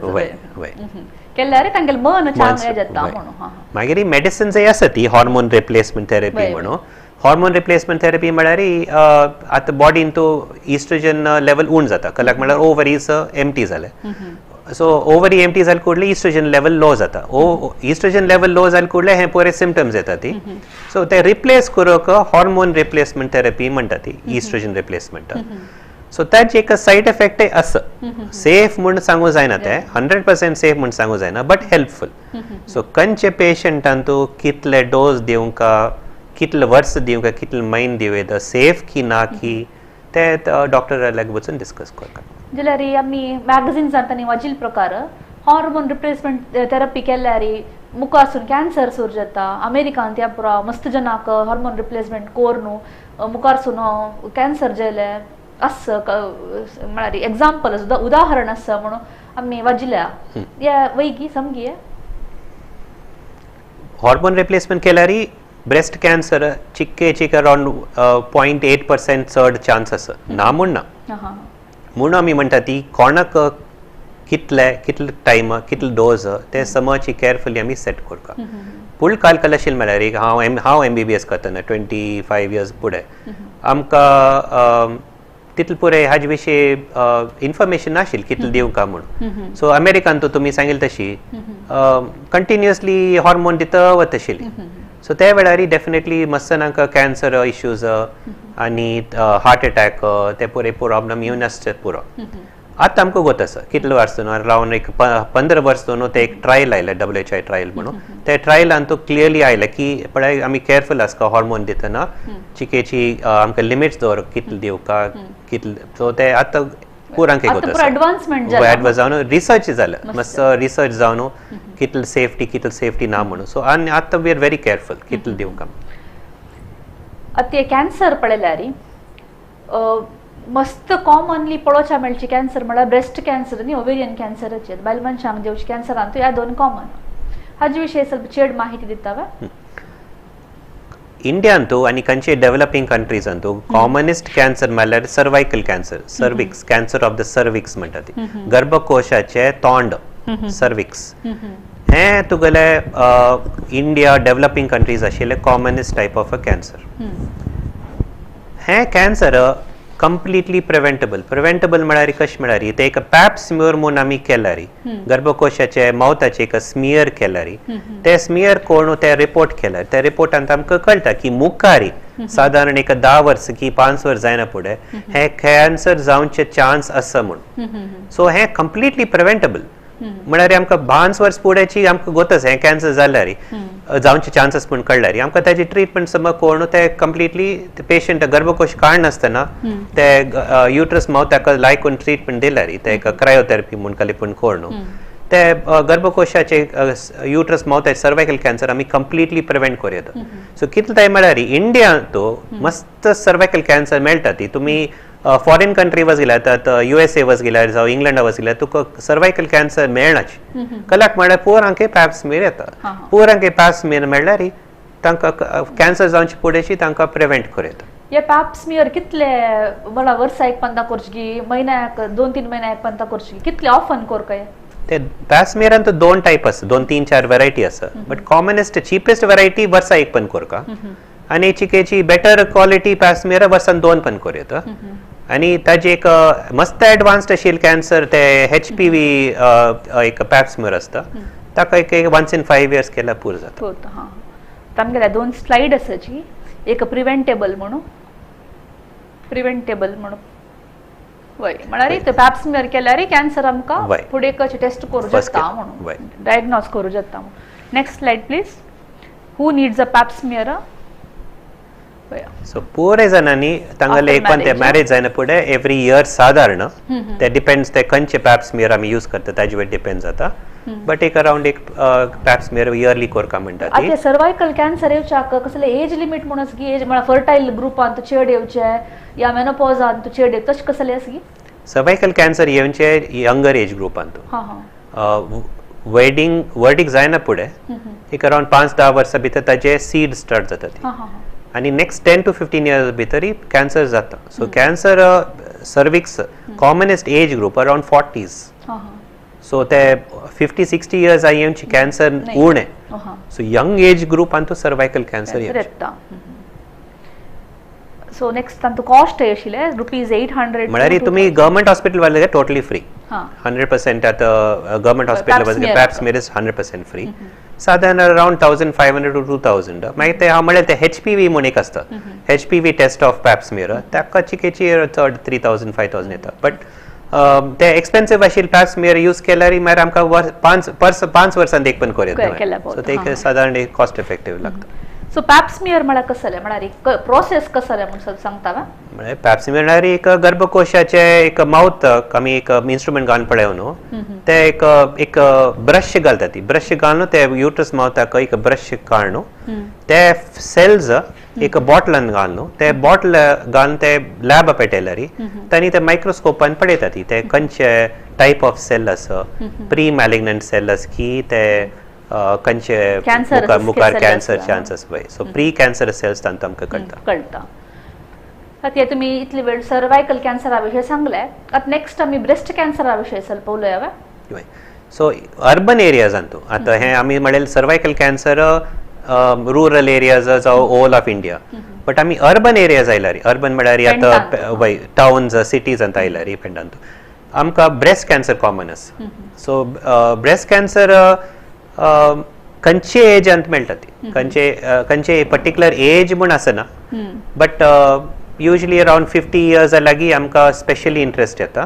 Speaker 1: केल्यार तांगेले मन चांगलें जाता म्हणून.
Speaker 2: मागीर मेडिसिन्सय आसा ती हॉर्मोन रिप्लेसमेंट थेरपी म्हणून. हॉर्मोन रिप्लेसमेंट थेरपी म्हळ्यार आतां बॉडीन तो इस्ट्रोजन लेवल उण जाता, कलाक म्हळ्यार ओवरीज एम्प्टी जाले. सो ओवरी एम्प्टी जाले कुडले इस्ट्रोजन लेवल लो जाता, इस्ट्रोजन लेवल लो जाले कुडले हे पुरे सिमटम्स येता ती. सो ते रिप्लेस करूंक हॉर्मोन रिप्लेसमेंट थेरपी म्हणटा ती, इस्ट्रोजन रिप्लेसमेंट. सो ताचे एक सायड इफेक्टय आसा, सेफ म्हूण सांगू जायना, ते 100% सेफ म्हूण सांगू जायना, बट हेल्पफूल. सो खंयचे पेशंटान तूं कितले डोज दिवंका, कितले वर्स दिवंका, कितले म्हयने दिवं येता, सेफ की ना की ते डॉक्टरा लागीं वचून डिस्कस करता.
Speaker 1: जाल्यार आमी मॅगझिन्सान आनी वाजील प्रकार हॉर्मोन रिप्लेसमेंट थेरपी केल्यार मुखारसून कॅन्सर सुरू जाता. अमेरिकान त्या पुरा मस्त जनाक हॉर्मोन रिप्लेसमेंट कोरून मुखारसून कॅन्सर जाले आसा, म्हळ्यार एग्जाम्पल उदाहरण आसा म्हणून आमी वाजिल्या. या वैगी समगी
Speaker 2: हॉर्मोन रिप्लेसमेंट केल्यार ब्रेस्ट कॅन्सर चिक्के चिक अरावंड 0.8% चड चान्स आसा, ना म्हूण ना. म्हणून आमी म्हणटा ती कोणाक कितले कितले टायम कितले डोज ते समज केअरफुली आमी सेट करता. पूण काल कल म्हळ्यार एक हांव MBBS करतना 25 इयर्स फुडें आमकां तितले पुरे हाजे विशीं इन्फॉर्मेशन नाशिल्लें कितले दिवंका म्हूण. सो अमेरिकान तो तुमी सांगिल्लें तशी कंटिन्युअसली हॉर्मोन दिता वताशिल्ली. सो त्या वेळार डेफिनेटली मस्त जाणांक कॅन्सर इश्यूज आनी हार्ट एटॅक ते पुरे प्रॉब्लम येवन आसचे पुरो. आतां आमकां गोत आसा कितले वर्स न्हू अरावंड एक 15 वर्स न्हू ते एक ट्रायल आयलें WHO trial म्हणून. ते ट्रायलान तो क्लियरली आयलें की पळय आमी केअरफूल आसता हॉर्मोन दितना, चिकेची आमकां लिमिट्स दवर कितले दिवका कितले. सो ते आतां पुरांक गोत आसा, एडवान्स जावन रिसर्च जालें, मस्त रिसर्च जावन कितले सेफ्टी कितले सेफ्टी ना म्हणून. सो आनी आतां we are very careful कितले दिवका.
Speaker 1: आतां कॅन्सर पळयल्यार मस्त कॉमनली पळोवच्या मेळची कॅन्सर म्हळ्यार ब्रेस्ट कॅन्सर आनी ओवेरियन कॅन्सराचेर बायल मनशांक जेवची कॅन्सरान ह्या दोन कॉमन. हाजे विशीं ಸ್ವಲ್ಪ चड माहिती दिता वा?
Speaker 2: इंडियांतू आनी खंयचे डेव्हलपींग कंट्रीजांतू कॉमनेस्ट कॅन्सर म्हळ्यार cervical cancer, cervix, cancer of the cervix म्हणटा ती, गर्भकोशाचे तोंड, सर्विक्स. हें तुगेले इंडिया डेव्हलपींग कंट्रीज आशिल्ले commonest type of a cancer. हें कॅन्सर कंप्लिटली प्रिवेंटेबल. प्रिवेंटेबल म्हळ्यार कशें म्हळ्यार ते एक पॅप स्मियर म्हूण आमी केल्यार, गर्भकोशाचे मावताचे एक स्मियर केल्यार, ते स्मियर करून ते रिपोर्ट केल्यार त्या रिपोर्टान आमकां कळटा की मुखार सादारण एक 10 वर्स की 5 वर्स जायना फुडें हे कॅन्सर जावचे चान्स आसा म्हूण. सो हें कंप्लिटली प्रिवेंटेबल म्हळ्यार आमकां 5 वर्स फुडेंची आमकां गोत आसा हें कॅन्सर जाल्यार जावचे चान्सीस म्हूण कळ्ळ्यार आमकां ताजी ट्रिटमेंट समज करून ते कंप्लिटली पेशंट गर्भकोश काडनासतना ते युट्रस मावताक लायकून ट्रिटमेंट दिल्यार ते एक क्रायोथेरपी म्हूण खाली पूण करून ते गर्भकोशाचे युट्रस मावताचे सर्वायकल कॅन्सर आमी कंप्लिटली प्रिवेंट करूं येता. सो कितले टायम म्हळ्यार इंडियांत मस्त सर्वायकल कॅन्सर मेळटा. ती तुमी फॉरेन कंट्री वच गेल्यार, आतां USA वच गेल्यार जावं इंग्लंडा वच गेल्यार तुका सर्वायकल कॅन्सर मेळनाची. कलाक म्हळ्यार पोरांक पॅप स्मियर येता. पोरांक पॅप स्मियर मेळ्ळ्यार तांकां कॅन्सर जावचे फुडेंशी तांकां प्रिवेंट करूं येता.
Speaker 1: हे पॅप स्मियर कितले बळा वर्सा एक पंदा करची, म्हयन्याक 2-3 म्हयन्याक एक पंदा करची, कितले ऑफन करकाय?
Speaker 2: ते पॅप स्मियरान तर 2 टायप आसा, 2-3-4 व्हरायटी आसा, बट कॉमनेस्ट चिपेस्ट व्हरायटी वर्सा एक पण करका आनी चिकेची बेटर क्वॉलिटी पॅप स्मियर वर्सान 2 पण करूं येता. आनी ताजे एक मस्त एडवान्स्ड आशिल्ले कॅन्सर ते HPV एक पॅप स्मियर आसता, ताका एक वन्स इन 5 इयर्स केल्यार पूर जाता.
Speaker 1: हां, आमगेल्या 2 स्लायड आसाची, एक प्रिवेंटेबल म्हणून, प्रिवेंटेबल म्हणून वय म्हळ्यार ते पॅप स्मियर केल्यार कॅन्सर आमकां फुडें कशें टेस्ट करूं जाता म्हणून, डायग्नोज करूं जाता म्हणून. Next slide please. Who needs a pap smear?
Speaker 2: So पुरे जाणांनी तांगेले एक पण ते मॅरेज जायना फुडें एवरी इयर सादारण ते डिपेंड्स ते खंयचे पॅप स्मियर आमी यूज करता ताजे वयर डिपेंड जाता, बट एक अरावंड एक पॅप स्मियर इयरली करका म्हणटा.
Speaker 1: आतां सर्वायकल कॅन्सर येवच्याक कसले एज लिमीट म्हणून आसा की एज म्हळ्यार फर्टायल ग्रुपांत चेड येवचे या मेनोपॉजांत चेड येवचे तशें कसलें आसा की?
Speaker 2: सर्वायकल कॅन्सर येवचे यंगर एज ग्रुपांत, वेडिंग वर्डीक जायना फुडें एक अरावंड 5-10 वर्सां भितर ताजे सीड स्टार्ट जाता ती आनी नेक्स्ट 10 to 15 years भितरय कॅन्सर जाता. So cancer cervix commonest age group around 40s. So ते 50-60 इयर्स येवची कॅन्सर उणें. सो यंग एज ग्रुपान तो सर्वायकल कॅन्सर
Speaker 1: येता. सो नेक्स्ट तांतू कॉस्ट आशिल्लें ₹800
Speaker 2: म्हळ्यार तुमी गव्हर्मेंट हॉस्पिटल वाले टोटली फ्री, 100% आतां गव्हर्मेंट हॉस्पिटल वचगे पॅप स्मियर is 100% free. सादारण अरावंड 1500 to 2000. मागीर ते हांव म्हणलें ते HPV म्हूण एक आसता, HPV test of pap smear, ताका चिकेची चड 3000-5000 येता. बट ते एक्सपेन्सीव आशिल्ले पॅप स्मियर यूज केल्यार मागीर आमकां 5 वर्सांत एक पण करूं येता. सो ते एक सादारण एक कॉस्ट इफेक्टीव लागता.
Speaker 1: सो पॅप स्मियर म्हळ्यार कसलें, म्हळ्यार एक प्रोसेस कसलें म्हूण सांगता वा?
Speaker 2: म्हळ्यार पॅप स्मियर म्हळ्यार एक गर्भकोशाचे एक मावथ आमी एक इन्स्ट्रुमेंट घालून पळय न्हू, ते एक एक ब्रश घालता, ती ब्रश घालून ते युट्रस मावथाक एक ब्रश काडून ते सेल्स एक बॉटलान घालून ते बॉटल घालून ते लॅब पेटयल्यार तांणी ते मायक्रोस्कोपान पळयता ती ते खंयचे टायप ऑफ सेल आसा, प्री मॅलिग्नंट सेल आसा की ते खंयचे मुखार कॅन्सर चान्सीस वय. सो प्री कॅन्सर सेल्स तांकां आमकां कळटा.
Speaker 1: कळटा. आतां तुमी इतले वेळ सर्वायकल कॅन्सरा विशयी सांगलें, आतां नेक्स्ट आमी ब्रेस्ट कॅन्सरा विशयी ಸ್ವಲ್ಪ उलोवया.
Speaker 2: वय. सो अर्बन एरियाजांतू आतां हें आमी म्हणलें सर्वायकल कॅन्सर रुरल एरियाज जावं ऑल ऑफ इंडिया, बट आमी अर्बन एरियाज आयल्यार, अर्बन म्हळ्यार आतां वय टावन्स सिटीजांत आयल्यार पेंडांत आमकां ब्रेस्ट कॅन्सर कॉमन आसा. सो ब्रेस्ट कॅन्सर खंयचे एजांत मेळटा ती, खंयचे खंयचे पर्टिक्युलर एज म्हूण आसना, बट युजली अरावंड 50 इयर्स लागीं आमकां स्पेशली इंट्रस्ट येता.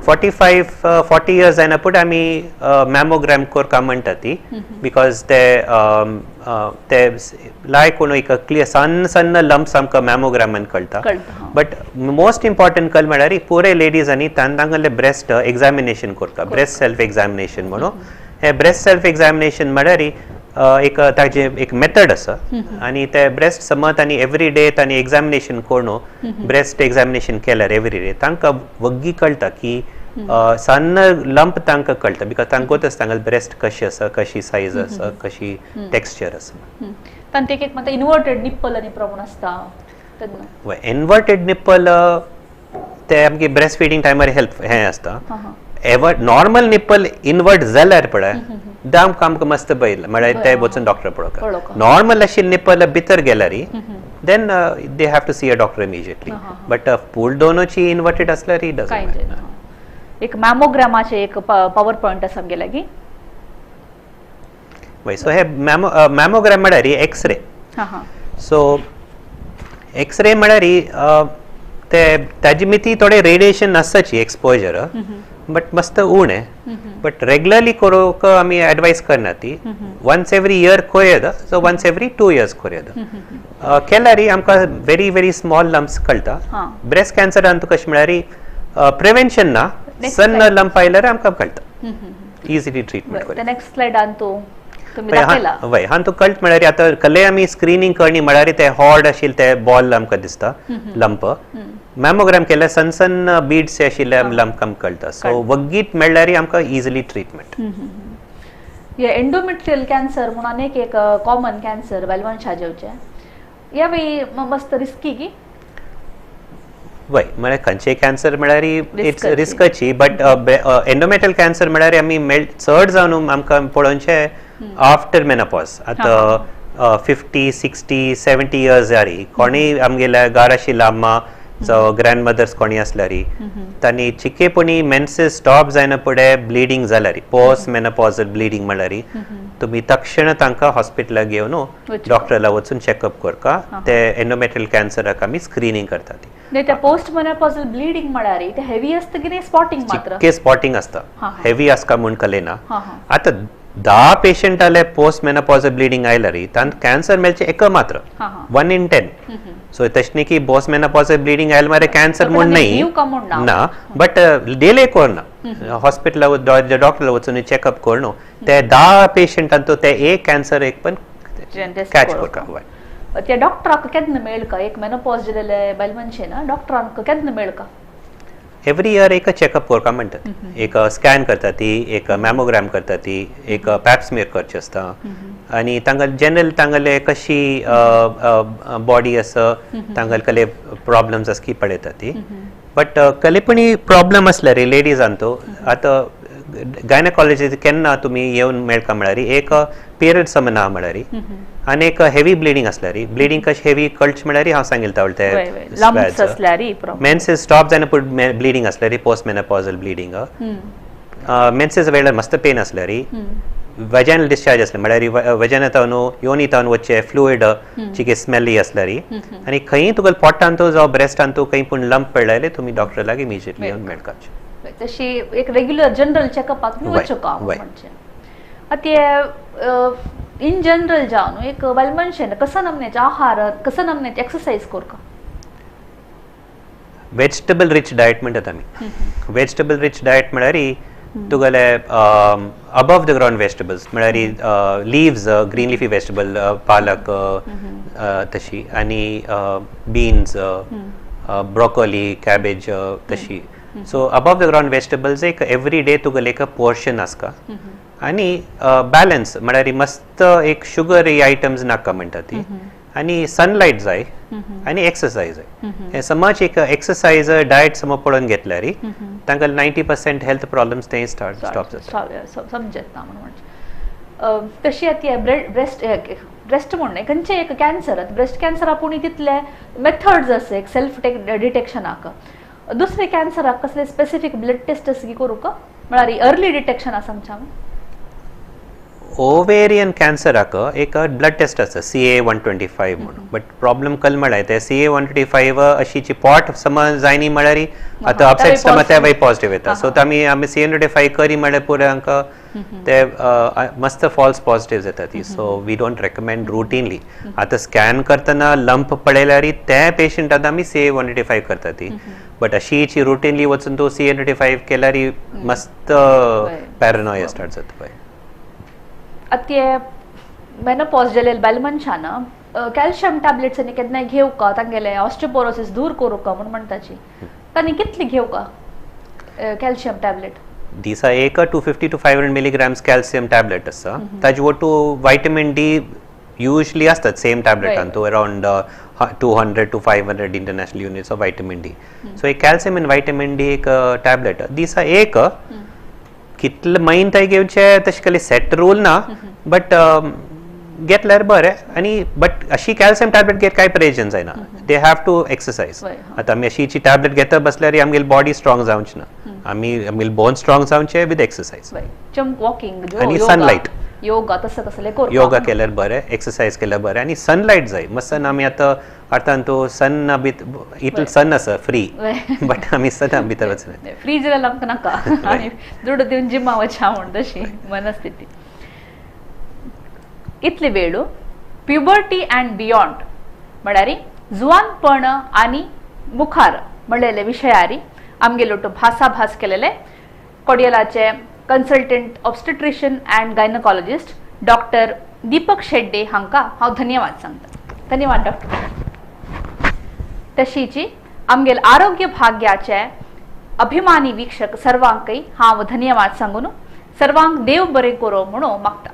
Speaker 2: 45-40 इयर्स जायना फुडें आमी मॅमोग्राम करका म्हणटा ती, because ते ते लायक कोण एक क्लियर सन्न सन्न लम्प्स आमकां मॅमोग्रामान कळटा. बट मोस्ट इम्पॉर्टंट कल म्हळ्यार पुरे लेडीजांनी तांगेले ब्रेस्ट एग्जामिनेशन करता, ब्रेस्ट सेल्फ एग्जामिनेशन म्हणून. हे ब्रेस्ट सेल्फ एग्जामिनेशन म्हळ्यार एक ताजे एक मेथड आसा आनी ते ब्रेस्ट समज तांणी एवरी डे तांणी एग्जामिनेशन करून ब्रेस्ट एग्जामिनेशन केल्यार एवरी डे तांकां वग्गी कळटा की सन्न लंप तांकां कळटा, because तांकां आसता तांकां ब्रेस्ट कशी आसा, कशी सायज आसा, कशी टेक्स्चर आसा.
Speaker 1: तांचे एक म्हणटा इन्वर्टेड निप्पल आनी प्रमाण आसता.
Speaker 2: इन्वर्टेड निप्पल ते आमगे ब्रेस्ट फिडिंग टायमार हेल्प हें आसता. एवर नॉर्मल निप्पल इन्वर्ट जाल्यार पळय दाम आमकां मस्त पळयलें म्हळ्यार ते वचून डॉक्टर पळोवंक. नॉर्मल आशिल्ले निप्पल भितर गेल्यार then they have to see a doctor immediately, but पूल दोनोची इन्वर्टेड आसल्यार डजंट.
Speaker 1: एक मॅमोग्रामाचे एक पॉवर पॉइंट आसा आमगे लागीं.
Speaker 2: वय. सो हे मॅमोग्राम म्हळ्यार एक्सरे. सो एक्सरे म्हळ्यार ते ताजी मिती थोडे रेडिएशन आसताची एक्सपोजर, बट मस्त उणें बट रेगुलरली करूंक आमी एडवायस करना ती. वन्स एवरी इयर करूं, सो वन्स एवरी 2 इयर्स करूं केल्यार आमकां व्हेरी व्हेरी स्मॉल लम्प्स कळटा. ब्रेस्ट कॅन्सरान तुका कशें म्हळ्यार प्रिवेन्शन ना, सन्न लंप आयल्यार आमकां कळटा, इझिली ट्रिटमेंट करूं.
Speaker 1: नेक्स्ट स्लायडान तूं
Speaker 2: वय हांव तुका कळट म्हळ्यार आतां कले आमी स्क्रिनींग करणी म्हळ्यार ते हॉर्ड आशिल्ले ते बॉल आमकां दिसता लंप. मॅमोग्राम केल्यार सन्न सन्न बीड्स आशिल्ले लंप आमकां कळटा. सो वग्गीत मेळ्ळ्यार आमकां इझिली ट्रिटमेंट.
Speaker 1: हे एंडोमेट्रियल कॅन्सर म्हणून एक एक कॉमन कॅन्सर बायल मनशा जेवचे ह्या वेळी मस्त रिस्की की
Speaker 2: वय म्हळ्यार खंयचे कॅन्सर म्हळ्यार it's रिस्काची, बट एंडोमेट्रियल कॅन्सर म्हळ्यार आमी चड जावन आमकां पळोवचें आफ्टर मेनोपॉज. आतां 50 60 70 इयर्स जाली कोणीय आमगेल्या घरा आशिल्ल्या अम्मा जावं ग्रँड मदर्स कोणी आसल्यार तांणी चिकेपणी मेन्सेस स्टॉप जायना फुडें ब्लिडींग जाल्यार पोस्ट मेनोपॉजल ब्लिडींग म्हळ्यार तुमी तक्षण तांकां हॉस्पिटलाक घेवन डॉक्टराक वचून चॅकअप करका. ते एंडोमेट्रियल कॅन्सराक आमी स्क्रिनींग करतात.
Speaker 1: नाही पोस्ट मेनोपॉजल ब्लिडींग म्हळ्यार ते हेवी आसता की नाही स्पॉटिंग मात्र?
Speaker 2: चिक्के स्पॉटिंग आसता, हेवी आसता म्हूण कळना. आतां 10 पेशंट आले पोस्ट मेनोपॉजल ब्लिडींग आयल्यार तांकां कॅन्सर मेळचें एक मात्र 1 in 10. सो तशें न्ही की पोस्ट मेनोपॉजल ब्लिडींग आयलें मागीर कॅन्सर म्हूण न्ही ना, बट डिले करना, हॉस्पिटला डॉक्टरा वचून चॅकअप करून ते 10 पेशंटांत ते एक कॅन्सर एक पण कॅच करता.
Speaker 1: त्या डॉक्टराक केन्ना मेळका एक मेनोपॉज जाल्ले बायल मनशेन डॉक्टरांक केन्ना मेळका?
Speaker 2: एवरी इयर एक चॅकअप करका म्हणटात, एक स्कॅन करता ती, एक मॅमोग्राम करता ती, एक पॅप्समियर करचें आसता आनी तांकां जनरल तांगले कशी बॉडी आसा तांकां कसले प्रॉब्लम्स आसा की पळयता ती. बट कलेपणी प्रॉब्लम आसल्यार लेडीजान तो आतां गायनकॉलॉजिस्ट केन्ना तुमी येवन मेळका म्हळ्यार एक पिरियड सम ना म्हळ्यार आनी एक हेवी ब्लिडींग आसल्यार, ब्लिडींग कशें हेवी कळचें म्हळ्यार हांव सांगिल्लें ते मेन्सेस स्टॉप जायना पूण ब्लिडींग आसल्यार पोस्ट मेनोपॉजल ब्लिडींग, मेन्सेस वेळार मस्त पेन आसल्यार, वेजायनल डिस्चार्ज आसलें म्हळ्यार वेजायना तावन योनी तावन वचचे फ्लुइड चिके स्मेली आसल्यार आनी खंयी तुका पोटांत जावं ब्रेस्टांत खंय पूण लंप पडल्यार तुमी डॉक्टर लागीं इमिजिएटली येवन मेळकाचे.
Speaker 1: तशी एक रेग्युलर जनरल चॅकअपाक वचूं का म्हणजे आतां इन जनरल जावन एक बायल मनशेन कसो नमन्याचे आहार कसो नमन्याचे एक्सरसाइज करका?
Speaker 2: वेजिटेबल रिच डायट म्हणटात आमी. वेजिटेबल रिच डायट म्हळ्यार तुगेले अबव the ground vegetables म्हळ्यार लिव्स, ग्रीन लिफी वेजिटेबल, पालक तशी आनी बीन्स, ब्रोकोली, कॅबेज तशी. So above the ground vegetables एक एवरी डे तुगेले एक पोर्शन आसता आनी बॅलन्स म्हळ्यार मस्त एक शुगरी आयटम्स नाका म्हणटा ती आनी सनलायट जाय आनी एक्सरसाइज जाय. हे समज एक एक्सरसाइज डायट समज पळोवन घेतल्यार तांकां 90% हेल्थ प्रॉब्लम्स ते स्टॉप जाता.
Speaker 1: समजता म्हणून तशी आतां ब्रेस्ट ब्रेस्ट म्हणून खंयचे एक कॅन्सर ब्रेस्ट कॅन्सर आपूण तितले मेथड्स आसा एक सेल्फ डिटेक्शनाक, दुसरे कॅन्सराक कसले स्पेसिफीक ब्लड टेस्ट आसा की करूंक म्हळ्यार अर्ली डिटेक्शन आसा आमच्या?
Speaker 2: ओवेरियन कॅन्सराक एक ब्लड टेस्ट आसा CA 125 म्हणून, बट प्रॉब्लम कल म्हळ्यार ते CA 125 अशीची पोट समज जायनी म्हळ्यार आतां अपसेट समज ते वय पॉझिटिव्ह येता. सो आमी आमी CA 125 करी म्हळ्यार पुरो आमकां ते मस्त फॉल्स पॉझिटिव्ह येता ती. So we don't recommend routinely. आतां स्कॅन करतना लंप पळयल्यार ते पेशंटाक आमी CA 125 करता ती, बट अशीची रुटीनली वचून तूं CA 125 केल्यार मस्त पॅरनॉया स्टार्ट जाता. पळय
Speaker 1: आतां मेनोपॉज जाल्ले बायल मनशान कॅल्शियम टॅबलेट्स आनी केन्नाय घेवका तांगेले ऑस्टियोपोरोसिस दूर करूंका म्हूण म्हणटाची, तांणी कितली घेवका कॅल्शियम टॅबलेट?
Speaker 2: दिसा एक 250 to 500 milligrams calcium tablet आसा. ताजे वटू व्हायटमीन डी युजली आसतात सेम टॅबलेटान तो around 200 to 500 international units of vitamin D. So एक कॅल्शियम आनी व्हायटमीन डी एक टॅबलेट दिसा एक कितले मैन ते घेवचे तशें कसले सेट रूल ना, बट घेतल्यार बरें. आनी बट अशी कॅल्शियम टॅबलेट घेत कांय प्रयोजन जायना, they have to exercise. आतां आमी अशीची टॅबलेट घेता बसल्यार आमगेली बॉडी स्ट्रॉंग जावची ना, आमी आमगेली बोन स्ट्रॉंग जावचे विथ एक्सरसाइज आनी सनलायट.
Speaker 1: योगा तसं कसले
Speaker 2: योगा केल्यार बरें, एक्सरसाइज केल्यार बरें आनी सनलायट जाय. मस्त आमी आतां अर्थान तो सन्ना भितर इतलो सन्न आसा फ्री, बट आमी सन्ना भितर वचना.
Speaker 1: फ्री जाल्यार आमकां नाका, आमी दुडू दिवन जिमा वचा म्हूण तशी मनस्थिती. इतली वेळ प्युबर्टी अँड बियॉन्ड म्हळ्यार जुवानपण आनी मुखार म्हणलेले विशयारी आमगेलो तो भासाभास केलेले कोडियलाचे consultant obstetrician and gynaecologist doctor Deepak Shedde हांकां हांव धन्यवाद सांगता. धन्यवाद डॉक्टर. तशीची आमगेल आरोग्य भाग्याचे अभिमानी वीक्षक सर्वांकय हांव धन्यवाद सांगून सर्वांक देव बरें करो म्हणून मागता.